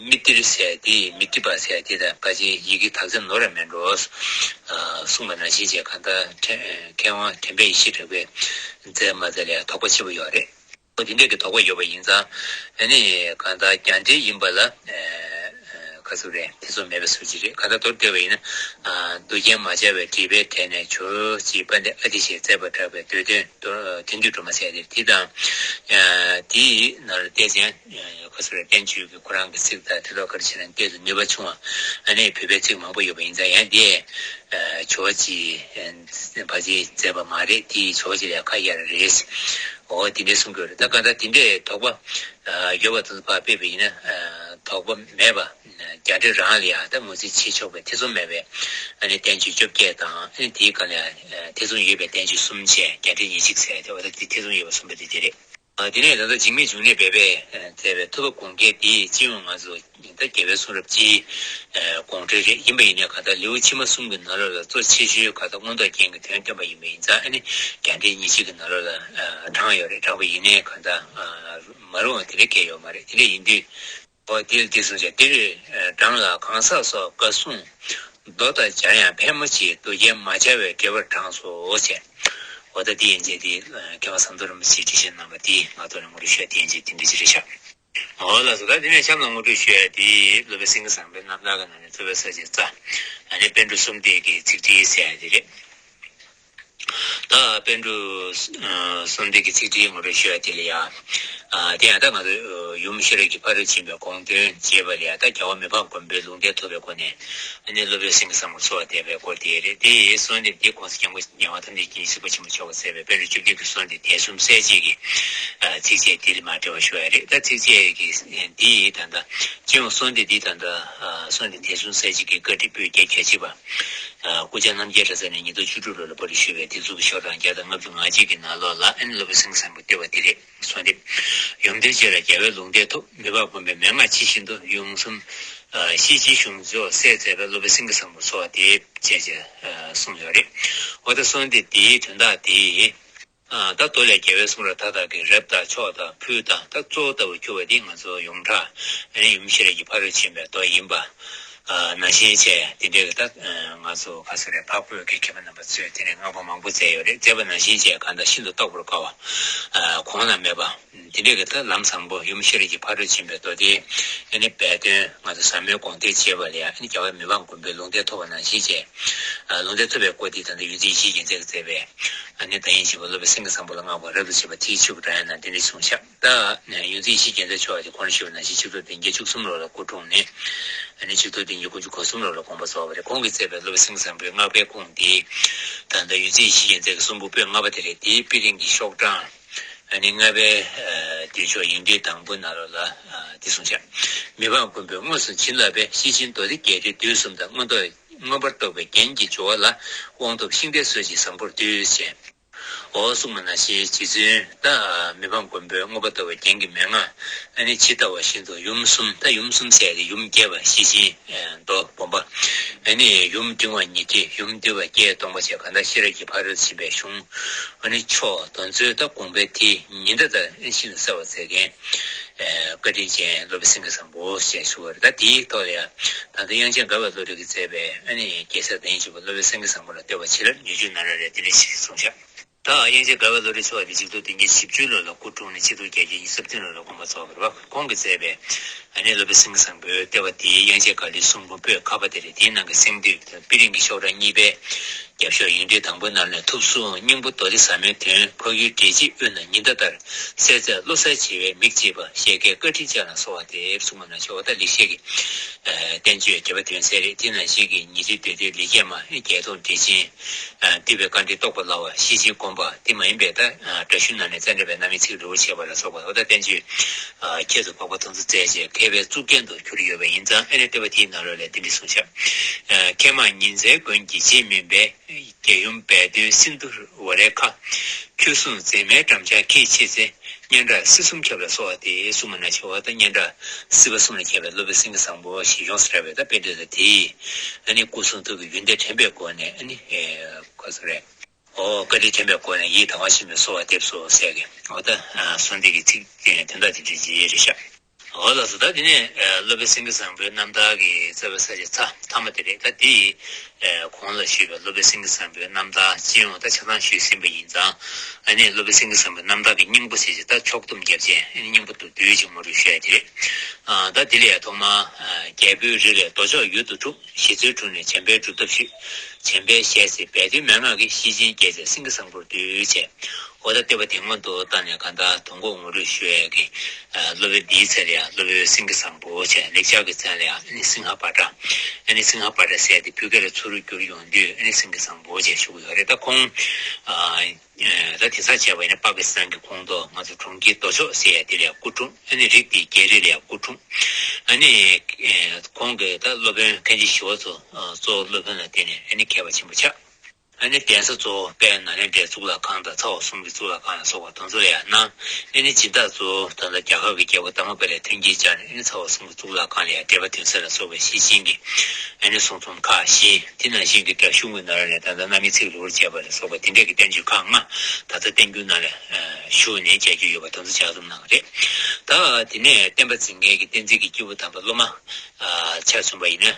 མི་ཏིར་ཟེར་དེ་མཻ་ཏྲི་པ་ཟེར་དེ་དང་ཕལ་ཆེར་ཡི་གེ་དག་ཆ་ནོར་ར་མེད་འགྲོ་གསུངས་པ་ནང་བཞིན་བྱས། གང་ལྟར་མཁས་དབང་དྲན་པས་ཡེ་ཤེས་གྲགས་པས་མཛད་མ་མཛད་ལ་ཡང་དོགས་པ་ཆེན་པོ་ཡོད་རེད། འོ་དེ་འདྲས་ཀྱི་དོགས་པ་ཡོད་པ་ཡིན་ཙང་ཨ་ནི་གང་ལྟར་རྒྱ་འགྲེལ་ཡིན་པ་ལ་ཁ་སུ་རེད་ཐེ་ཚོམ་མེད་པའི་སྲོལ་ཅིག་རེད། གང་ལྟར་མདོར་བསྡུས་པ་ཡིན་ན་མདོ་རྒྱན་མ་སྦྱར་བའི་འགྲེལ་པའི་གྲས་ནས་ཇོ་བོ་རྗེ་དཔལ་ལྡན་ཨ་ཏི་ཤས་མཛད་པར་གྲགས་པའི་མདོ་དོན་དོན་བསྡུས་སྒྲོན་མ་ཟེར་ཡ་དེ་དང་དེའི་ནང་ལ་བལྟས་ཙང་ཁ་སུ་རེད་བསྟན་བཅོས་ཀྱི་ཁོ་རང་གི་ཚིག་དང་དེ་ལོ་གར་ཕྱིན་ན་བལྟས་ཏེ་ནུས་པ་ཆུང་བ་ཨ་ནི་བོད་པའི་ཚིག་མང་པོ་ཡོད་པ་ཡིན་ཙང་ཡང་དེ་ཇོ་བོ་རྗེ་ཕལ་ཆེར་མཛད་པ་མ་རེད། དེ་ཇོ་བོ་རྗེ་ལ་ཁ་གཡར་རེད། འོ་དེ་འདྲའི་གསུང་གི་ཡོད་རེད། ད་གང་ལྟར་དེ་འདྲའི་དོགས་པ་ཡོད་པ་དེ་ཚོ་ཕར་ཕུད་པ་ཡིན་ན་དོགས་པ་མེད་པ་རྒྱ་འགྲེལ་རང་ལ་ཡང་ད་ངོས་འཛིན་བྱེད་ཆོག་པའི་ཐེ་ཚོམ་མེད་པའི་ཨ་ནི་བསྟན་བཅོས་བཅོ་བརྒྱད་དང་ཨ་ནི་དེའི་སྒང་ལ་ཐེ་ཚོམ་ཡོད་པའི་བསྟན་བཅོས་གསུམ་བྱས་རྒྱ་འགྲེལ་ཉེར་གཅིག་ཟེར་ཏེ་འོ་ད་དེ་ཐེ་ཚོམ་ཡོད་པ་གསུམ་པ་དེ་དེ་རེད། དེ་ནས་ད་ལྟ་འཇིགས་མེད་འབྱུང་གནས་སྦས་པས་མཛད་པའི་ཐུབ་པ་དགོངས་རྒྱན་འདི་སྤྱི་ཡོངས་ང་ཚོ་ད་རྒྱལ་བའི་གསུང་རབ་སྤྱིའི་དགོངས་འགྲེལ་རེད། ཡིན་པ་ཡིན་ནའི་གང་ལྟར་ལེའུ་ཕྱི་མ་གསུམ་གྱི་ནང་ལོགས་ལ་གཙོ་ཆེ་ཤོས་གང་ལྟར་མངོན་རྟོགས་རྒྱན་གྱི་དོན་སྟོན་པ་ཡིན་པ་ཡིན་ཙང་ཨ་ནི་རྒྱ་འགྲེལ་ཉེར་གཅིག་གི་ནང་ལོགས་ལ་དྲངས་ཡོད་རེད། དྲངས་པ་ཡིན་ནའི་གང་ལྟར་མ་རུང་བ་དེ་འདྲ་གང་ཡང་ཡོད་མ་རེད། དེ་འདྲ་ཡིན་དུས། འོ་དེ་ལ་འདི་གསུངས་བྱས། འདིར་བྲམ་ལ་གང་ཟག་སོགས་བཀའ་གསུང་མདོ་དང་སྦྱར་ཡང་ཕལ་མོ་ཆེས་མདོ་རྒྱན་མ་སྦྱར་བའི་འགྲེལ་པར་གྲངས་སོ་ཞེས། འོ་ད་འདི་ཡན་ཆད་འདི་མཁས་དབང་ཟམ་གདོང་རིན་པོ་ཆེས་འགྲེལ་བཤད་གནང་བ་འདི་ང་ཚོ་ནས་ངོ་སྤྲོད་ཞུ་ཡ་འདི་ཡན་ཆད་འདི་འདྲ་ཅིག་རེད་ཤག་འོ་ལགས་སོ། ད་འདི་ནས་གཤམ་ལ་ངོ་སྤྲོད་ཞུ་ཡ་འདི་སློབ་དཔོན་སེང་གེ་བཟང་པོའི་རྣམ་ཐར་གྱི་ནང་ནས་ཐུབ་པའི་ས་བཅད་རྩ། ཨ་ནི་པཎ་གྲུབ་གསུམ་ལྡན་གྱི་ཚིག་འགྲེལ་ཟེར་ཡ་འདི་རེད། ད་པཎ་གྲུབ་གསུམ་ལྡན་གྱི་ཚིག་འགྲེལ་ངོ་སྤྲོད་ཞུ་ཡ་དེ་ལ་ཡ། དེ་ཡང་ད་ང་ཚོ་ཡུམ་ཤེས་རབ་ཀྱི་ཕ་རོལ་ཕྱིན་པའི་དགོངས་དོན་ཅེས་པ་ལ་ཡ་ད་རྒྱལ་བ་མི་ཕམ་མགོན་པོའི་ལུང་བསྟན་ཐོབ་པའི་སྒོ་ནས་ཨ་ནི་སློབ་དཔོན་སེང་གེ་བཟང་པོ་གསོལ་བ་འདེབས་པའི་སྐོར་དེ་རེད། དེ་ཡི་གསོལ་འདེབས་དེ་༸གོང་ས་༸སྐྱབས་མགོན་རྒྱལ་བ་ཐམས་ཅད་མཁྱེན་ཅིང་གཟིགས་པ་ཆེན་པོ་མཆོག་གིས་མཛད་པའི་པཎ་གྲུབ་བཅོ་བརྒྱད་ཀྱི་གསོལ་འདེབས་དོན་གསུམ་གསལ་བྱེད་ཀྱི་ཚིགས་བཅད་དེ་ལ་མར་འགྲེལ་བ་ཞུ་ཡ་རེད། ད་ཚིགས་བཅད་ཀྱི་འདི་ཡི་ད་ལྟ་སྤྱི་ཡོངས་གསོལ་འདེབས་འདི་ད་ལྟ་གསོལ་འདེབས་དོན་གསུམ་གསལ་བྱེད་ཀྱི་བཀའ་ཁྲིད་པོད་བརྒྱད་གྱ་གཅིག་པ། སྐུ་བཅར་རྣམ་རྒྱལ་གྲྭ་ཚང་ནས་ཉིས་སྟོང་བཅུ་དྲུག་ལོ་ལ་པར་རིས་ཞུས་པའི་དེ་ཚོ་གི་ཤོག་གྲངས་བརྒྱ་དང་ལྔ་བཅུ་ང་གཅིག་གི་ནང་ལོགས་ལ་ཨ་ནི་སློབ་དཔོན་སེང་གེ་བཟང་པོའི་བསྟོད་པ་འདི་རེད། གསུངས་ཏེ། ཡུམ་དོན་ཆེ་ལ་རྒྱལ་བས་ལུང་བསྟན་ཐོབ། མི་ཕམ་མགོན་པོས་མན་ངག་ཇི་བཞིན་དུ། ཡུམ་གསུམ་ཤེར་ཕྱིན་གཞུང་ཕྱོགས་གསལ་མཛད་པས། སློབ་དཔོན་སེང་གེ་བཟང་པོར་གསོལ་བ་འདེབས། ཅེས་གསུངས་ཡོད་རེད། འོ་ད་གསུངས་ཏེ་དེའི་དོན་དག་དེ། ད་མདོ་ལས་རྒྱལ་བའི་གསུང་རབ་མཐའ་དག་གི་རབ་དང་མཆོག་དང་ཕུལ་དང་ད་གཙོ་བོ་ལྟ་བུར་གྱུར་པ་འདི་ང་ཚོ་ཡོངས་གྲགས་ཨ་ནི་ཡུམ་ཤེས་རབ་ཀྱི་ཕ་རོལ་ཕྱིན་པའི་མདོ་ཡིན་པ་ནང་བཞིན་བྱས། དེ་འདྲའི་ད་ང་ཚོ་ག་ཚོད་རེད། འཕགས་བོད་ཀྱི་མཁས་པ་རྣམ་པ་ཚོས་དེ་ནས་བསྔགས་པ་མང་པོ་མཛད་ཡོད་རེད། མཛད་པ་ནང་བཞིན་བྱས་གང་ལྟར་ཤིན་ཏུ་རྟོགས་པར་དཀའ་བ་གོང་ན་མེད་པ། དེ་འདྲའི་གི་ད་ལམ་བཟང་པོ་ཡུམ་ཤེས་རབ་ཀྱི་ཕ་རོལ་ཕྱིན་པའི་མདོ་དེ་ཨ་ནི་སྦས་དོན་ང་ཚོ་ཟབ་མོའི་དགོངས་གཏེར་ཅེས་པ་ལ་ཡང་ཨ་ནི་རྒྱལ་བ་མི་ཕམ་མགོན་པོས་ལུང་བསྟན་ཐོབ་པ་ནང་བཞིན་བྱས། ལུང་བསྟན་ཐོབ་པའི་སྐོར་འདི་ད་ལྟ་ཡོངས་འཛིན་ཡེ་ཤེས་རྒྱལ་མཚན་གྱིས་མཛད་པའི་ཨ་ནི་བདག་ཉིད་ཆེན་པོ་སློབ་དཔོན་སེང་གེ་བཟང་པོ་ལ་བསྔགས་པ་རབ་ཏུ་བྱེད་པ་ཐེག་མཆོག་གི་སྒྲ་དབྱངས་ནང་འདི་འདྲ་གསུངས་ཤག་ད་ཡོངས་འཛིན་ཡེ་ཤེས་རྒྱལ་མཚན་མཆོག་དེ་ཁོང་ཞིག་པ་ནང་བཞིན་ཆིག་སྟོང་བདུན་བརྒྱ་བཅུ་གསུམ་ལོ་ལ་སྐུ་འཁྲུངས་ནས་ཨ་ནི་ཆིག་སྟོང་བདུན་བརྒྱ་དགུ་བཅུ་གོ་གསུམ་ལོ་ལ་དགོངས་པ་རྫོགས་པ་རེད། ཁོང་གིས་མཛད་པའི་སློབ་དཔོན་སེང་གེ་བཟང་པོའི་བསྔགས་པའི་ཁུངས་དེ་ད་ལྟ་ཡོངས་འཛིན་ཡེ་ཤེས་རྒྱལ་མཚན་གྱི་གསུང་འབུམ་པོད་ལྔ་པ་དེ་རེད། དེའི་དཔེ་རིང་གི་ཤོག་གྲངས་ཨ་ནི་ལྔ་པའི་ཨ་མདུན་ཤོག་ཡིག་འབྲུ་དང་པོ་ནང་ལོགས་ལ་ཨ་འདི་གསུངས་ཤག་མི་ཕམ་མགོན་པོས་དངོས་སུ་བྱིན་བརླབས་པའི། ཤེར་ཕྱིན་མདོ་སྡེ་རྒྱས་འབྲིང་བསྡུས་གསུམ་དང་། མངོན་རྟོགས་མངོན་པར་རྟོགས་པའི་རྒྱན་གྱི་སྦྱོར་བ་ལ། དབང་ཐོབ་ཤིང་རྟའི་སྲོལ་གྱིས་བཟང་པོར་བསྡུས། ཅེས། འོ་གསུངས་པ་ནང་བཞིན་རྗེ་བཙུན་ད་མི་ཕམ་མགོན་པོའི་མངོན་པར་རྟོགས་པའི་རྒྱན་གྱི་མན་ངག་ཨ་ནི་ཇི་ལྟ་བ་བཞིན་དུ་ཡུམ་གསུམ། ད་ཡུམ་གསུམ་ཟེར་ཏེ་ཡུམ་རྒྱས་པ་ཤེར་ཕྱིན་མདོ་སྦོམ་པ། ཨ་ནི་ཡུམ་འབྲིང་བ་ཉི་ཁྲི། ཡུམ་བསྡུས་པ་བརྒྱད་སྟོང་པ་བཅས་གང་ལྟར་ཤེས་རབ་ཀྱི་ཕ་རོལ་ཕྱིན་པའི་གཞུང་ཨ་ནི་མཆོག་དེ་ཚོའི་ད་དགོངས་པའི་དེ་ཉི་ཟླ་ལྟར་ཤིན་ཏུ་གསལ་བར་མཛད་མཁན་བཀའ་དྲིན་ཅན་སློབ་དཔོན་སེང་གེ་བཟང་པོ་ཞེས་ཞུ་བ་རེད། ད་དེའི་ཐོག་ལ་ཡང་ད་ལྟ་དབྱངས་ཅན་དགའ་བའི་བློ་གྲོས་ཀྱིས་མཛད་པའི་ཨ་ནི་རྒྱལ་སྲས་བདག་ཉིད་ཆེན་པོ་སློབ་དཔོན་སེང་གེ་བཟང་པོ་ལ་བསྟོད་པ་བྱིན་རླབས་ཉེར་གཅིག་ནང་ལ་རེད། དེ་འདྲ་ཞིག་གསུངས་ཤག་ད་དབྱངས་ཅན་དགའ་བའི་བློ་གྲོས་མཆོག་དེ་ཆིག་སྟོང་བདུན་བརྒྱ་བཞི་བཅུ་ལོ་ལ་སྐུ་འཁྲུངས་ནས་ཆིག་སྟོང་བརྒྱད་བརྒྱ་ཉེར་བདུན་ལོ་ལ་དགོངས་པ་རྫོགས་པ་རེད་པ། ཁོང་གིས་མཛད་པའི་ཨ་ནི་སློབ་དཔོན་སེང་གེ་བཟང་པོའི་བསྟོད་པ་དེའི་དབྱངས་ཅན་དགའ་ལྡན་གསུང་འབུམ་པོད་ཁ་པ་དེ་རེད། དེའི་ནང་གི་སེང་འདུས་དཔེ་རིང་གི་ཤོག་གྲངས་གཉིས་པའི་རྒྱབ་ཤོག་ཡིག་འབྲུ་དང་པོའི་ནང་ནས། ཐུབ་གསུང་སྙིང་པོ་མདོ་སྡེ་ཟབ་མོའི་དོན། འཕགས་ཡུལ་འགྲེལ་བྱེད་དབུས་ན་ཉི་ཟླ་ལྟར། གསལ་མཛད་བློ་གསལ་བྱེ་བའི་མིག་ཅེས་པ། བཤད་མཁས་བཀའ་དྲིན་ཅན་ལ་གསོལ་བ་འདེབས། གསུངས་པ་ནང་བཞིན་འོ་ད་ལེགས་བཤད་ཀྱི་བསྟན་བཅོས་རྒྱས་པ་དོན་གསལ་རེད། དེ་ནང་བཞིན་གྱི་ཉི་ཁྲི་བདུད་འདུལ་ལེགས་བཤད་མ། བརྒྱད་སྟོང་འགྲེལ་ཆེན་འདུས་པའི་བཀའ་འགྲེལ་རྟོགས་པ་སླ་བ། ཤེར་ཕྱིན་སྒོམ་པ་དེ་མ་ཡིན་པའི་ད་སྒྲ་ཞུ་ནང་ནས་ཙནྡྲ་པའི་རྣམ་སྨིན་ཚིག་རིལ་པོར་བྱས་པ་ལ་སོགས་པ་འོ་ད་བསྟན་བཅོས་ཁྱད་དུ་འཕགས་པ་དེ་ཚོ་མཛད་རྗེས་མཁས་པའི་གཙུག་རྒྱན་དུ་གྱུར་ཡོད་པ་ཡིན་ཙང་། ཨ་ནི་བསྟོད་པ་དེའི་ནང་ལོགས་ལ་འདི་འདྲ་གསུངས་ཤག་མཁས་མང་ཉི་ཚེའི་མགོན་གྱི་རྗེས་སྨིན་པའི། རྒྱལ་ཡུམ་སྦས་དོན་སིནྡྷུ་ཝ་རའི་ཁ། ཁྱོད་གསུང་མཛེས་མའི་འགྲམ་ལྕག་འཁྱིལ་ཕྱིན་ཚེ། སྙན་གྲགས་སྲིད་གསུམ་ཁྱབ་ལ་གསོལ་བ་འདེབས། གསུངས་པ་ནང་བཞིན་འོ་ད་སྙན་གྲགས་སྲིད་པ་གསུམ་ལ་ཁྱབ་པའི་སློབ་དཔོན་སེང་གེ་བཟང་པོ་ཞེས་ཡོངས་སུ་གྲགས་པའི་ད་དཔེ་འདོད་ལ་དེའི་ཨ་ནི་སྐུ་གསུང་ཐུགས་ཀྱི་ཡོན་ཏན་དྲན་པའི་སྒོ་ནས་ཨ་ནི་ག་ཚོད་རེད། འོ་བཀའ་དྲིན་དྲན་པའི་སྒོ་ནས་ཡིད་དང་བ་ཞིམ་པའི་གསོལ་བ་འདེབས་སོ་ཟེར་གི་འོ་ད་གསོལ་འདེབས་ཀྱི་ཚིག་དོན་དག་དེ་འདྲ་ཅིག་རེད་ཤག་འོ་ལགས་སོ། ད་དེ་ནས་ཨ་སློབ་དཔོན་སེང་གེ་བཟང་པོའི་རྣམ་ཐར་གྱི་རྩ་བའི་ས་བཅད་ཚར་མཐའ་མ་དེ་རེད། ད་དེ་ཡི་ཨ་གོང་ལ་ཞུས་པའི་སློབ་དཔོན་སེང་གེ་བཟང་པོའི་རྣམ་ཐར་སྤྱི་ཡོངས་ད་ཆ་ཚང་ཞུས་ཟིན་པ་ཡིན་ཙང་། ཨ་ནི་སློབ་དཔོན་སེང་གེ་བཟང་པོའི་རྣམ་ཐར་གྱི་སྙིང་པོ་ཟེར་ཅིག་ད་ཕྱོགས་བསྡོམས་རྒྱབ་བྱས་ཨ་ནི་སྙིང་པོ་དུ་བསྡུས་ཅིག་ངོ་སྤྲོད་ཞུ་ཡ་དེ་རེད། ཨ་ད་དེ་ལ་ཡང་ཐོག་མར་ཨ་རྒྱལ་པོའི་རིགས་ལས་མདོ་ཕྱོགས་ཡུལ་དུ་གྲུབ། ཞེ་བཙུན་དྲུང་ནས་བྱམས་པའི་སྒྲུབ་ཐབས་ཞུས། བྱམས་པས་ཞལ་གཟིགས་སྦས་དོན་མན་ངག་གི། ཤེར་ཕྱིན་རྒྱས་མཛད་སེང་གེ་བཟང་པོར་འདུད་ཅེས། འོ་ད་བསྟོད་པ་དེ་སྔོན་དུ་བཏང་ནས་གང་ལྟར་དོན་གོ་ངོ་སྤྲོད་ཞུ་ཡས་ཀྱི་ཨ་སློབ་དཔོན་འདིའི་མཚན་ལ་ཡང་སློབ་དཔོན་སེང་གེ་བཟང་པོ་བྱས། ལེགས་སྦྱར་གྱི་མཚན་ལ་ཡང་ཨ་ནི་སིང་ཧ་བྷ་དྲ། ཨ་ནི་སིང་ཧ་བྷ་དྲ་ཟེར་ཏེ་བོད་སྐད་ལ་ཚུར་བསྒྱུར་ཡོང་དུས་ཨ་ནི་སེང་གེ་བཟང་པོ་བྱས་ཞུ་གི་ཡོད་རེད། ད་ཁོང་ཨ་ད་དེང་སང་བྱས་པ་ཡིན་ན་པ་ཀི་སི་ཐན་གྱི་ཁོངས་གཏོགས་ང་ཚོ་གྲོང་ཁྱེར་མདོ་ཕྱོགས་ཟེར་ཡས་དེ་ལ་ཡང་སྐུ་འཁྲུངས། ཨ་ནི་རིགས་དེའི་རྒྱལ་རིགས་ལ་ཡང་སྐུ་འཁྲུངས། ཨ་ནི་ཁོང་གིས་ད་སློབ་དཔོན་མཁན་ཆེན་ཞི་བ་འཚོ་གཙོ་བོ་སློབ་དཔོན་ལ་བརྟེན་ནས་ཨ་ནི་མཁས་པ་ཆེན་པོ་ཆགས། ཨ་ནི་གདན་ས་གཙོ་བོ་དཔལ་ནཱ་ལེནྡྲའི་གཙུག་ལག་ཁང་དང་ཚ་བ་གསུམ་གྱི་གཙུག་ལག་ཁང་ལ་སོགས་པ་དེ་ཚོ་ལ་ཡང་གནང་། ཨ་ནི་སྦྱིན་བདག་གཙོ་བོ་ད་ལྟ་རྒྱ་གར་གྱི་རྒྱལ་པོ་དྷརྨ་པཱ་ལས་མཐུན་རྐྱེན་སྦྱར་ནས་ཨ་ནི་ཚ་བ་གསུམ་གྱི་གཙུག་ལག་ཁང་ལ་ཡང་འགྲེལ་པ་དོན་གསལ་ལ་སོགས་པའི་ཤེར་ཕྱིན་གྱི་ཨ་ནི་གསུང་རྩོམ་ཁག་བཞི། དེ་ནང་བཞིན་གྱི་སྒྲ་གཞུང་གི་ནང་ལ་ནས་ད་ལྟ་རྣམ་སྨིན་ཚིག་རིལ་པོར་བྱས་པ་ལ་སོགས་པ་དེ་འདྲས་ཀྱི་བསྟན་བཅོས་ཁག་ལྔ་ད་ལྟ་བསྟན་འགྱུར་ནང་ལ་བཞུགས་ནས་མཇལ་རྒྱུ་ཡོད་པ་དེ་ཚོ་ལྗགས་རྩོམ་གནང་བ་རེད། ད་དེ་ནས་བསྟན་པ་འཛིན་མཁན་གྱི་བསྟན་འཛིན་གྱི་སྐྱེས་བུ་དམ་པ་སློབ་མ། ཆ་མཚོན་པ་ཡིན་ན།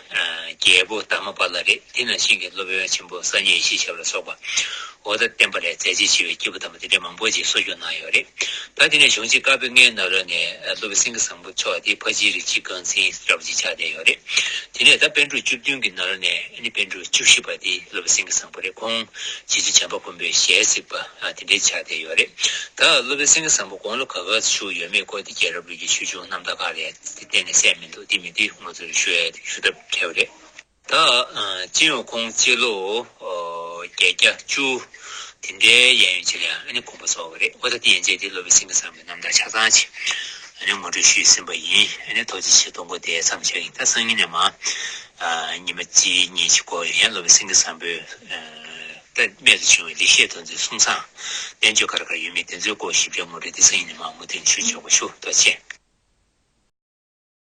རྒྱལ་པོ་དྷརྨ་པཱ་ལ་རེད། དེ་ནང་བཞིན་གྱི་སློབ་དཔོན་ཆེན་པོ་སངས་རྒྱས་ཡེ་ཤེས་ཞབས་ལ་སོགས་པ། འོ་ད་བསྟན་པ་ལ་མཛད་རྗེས་ཆེ་བའི་སྐྱེས་བུ་དམ་པ་དེ་འདྲ་མང་པོ་ཅིག་གསོ་སྐྱོང་གནང་ཡོད་རེད། ད་དེ་ནས་གཞུང་ཆེན་བཀའ་པོད་ལྔའི་ནང་ལོགས་ནས་སློབ་དཔོན་སེང་གེ་བཟང་པོ་མཆོག་དེ་ཕར་ཕྱིན་རིགས་གཅིག་རྐང་འཛིན་འདྲ་པོ་ཅིག་ཆགས་བསྡད་ཡོད་རེད། དེ་ནས་ད་པཎ་གྲུབ་བཅུ་བདུན་གྱི་ནང་ལོགས་ནས་ཨ་ནི་པཎ་གྲུབ་བཅུ་བཞི་པ་དེ་སློབ་དཔོན་སེང་གེ་བཟང་པོ་རེད། ཁོང་རྗེ་བཙུན་བྱམས་པ་མགོན་པོའི་ཞལ་གཟིགས་པ་དེ་འདྲ་ཆགས་བསྡད་ཡོད་རེད། ད་སློབ་དཔོན་སེང་གེ་བཟང་པོ་དགུང་ལོ་ག་ག་བཞུགས་ཡོད་མེད་སྐོར་དེ་རྒྱལ་རབས་ལོ་རྒྱུས་ཆོས་འབྱུང་རྣམ་ཐར་ཁག་ལ་དེ་གཏན་ནས་གསལ་མི་འདུག་དེ་མི་དེ་ང་ཚོས་ཞུ་ཡ་ཞུ་ཐབས་བྲལ་བ་རེད། ད་ཨ་སྤྱི་ཡོངས་ཁོང་སྤྱི་ལོ་ཨོ་བརྒྱད་བརྒྱ་བཅུ་དེ་འདྲའི་གཡས་གཡོན་ཅིག་ལ་ཡང་ཨ་ནི་དགོངས་པ་རྫོགས་པ་རེད། འོ་ད་དེ་ཡན་ཆད་དེ་སློབ་དཔོན་སེང་གེ་བཟང་པོའི་རྣམ་ཐར་ཆ་ཚང་ཅིག་ ཨ་ནི་ངོ་སྤྲོད་ཞུས་ཟིན་པ་ཡིན། ཨ་ནི་ཐུགས་རྗེ་ཆེ། གཏོང་སྒོ་དེ་མཚམས་བཞག་ཡིན། ད་སང་ཉིན་ནས་མ་ཉི་མ་གཅིག་གཉིས་ཅིག་འགོར་ཡང་སློབ་དཔོན་སེང་གེ་བཟང་པོའི་ད་རྨད་དུ་བྱུང་བའི་ལེགས་བཤད་དོན་ཚན་གསུང་ཚངས་བསྟན་བཅོས་ག་རེ་ག་རེ་ཡོད་མེད་དེ་ཚོའི་སྐོར་ཞིབ་ཕྲའི་ངོ་སྤྲོད་དེ་སང་ཉིན་ནས་མ་མུ་མཐུད་ཞུ་ཆོག་པ་ཞུ། ཐུགས་རྗེ་ཆེ།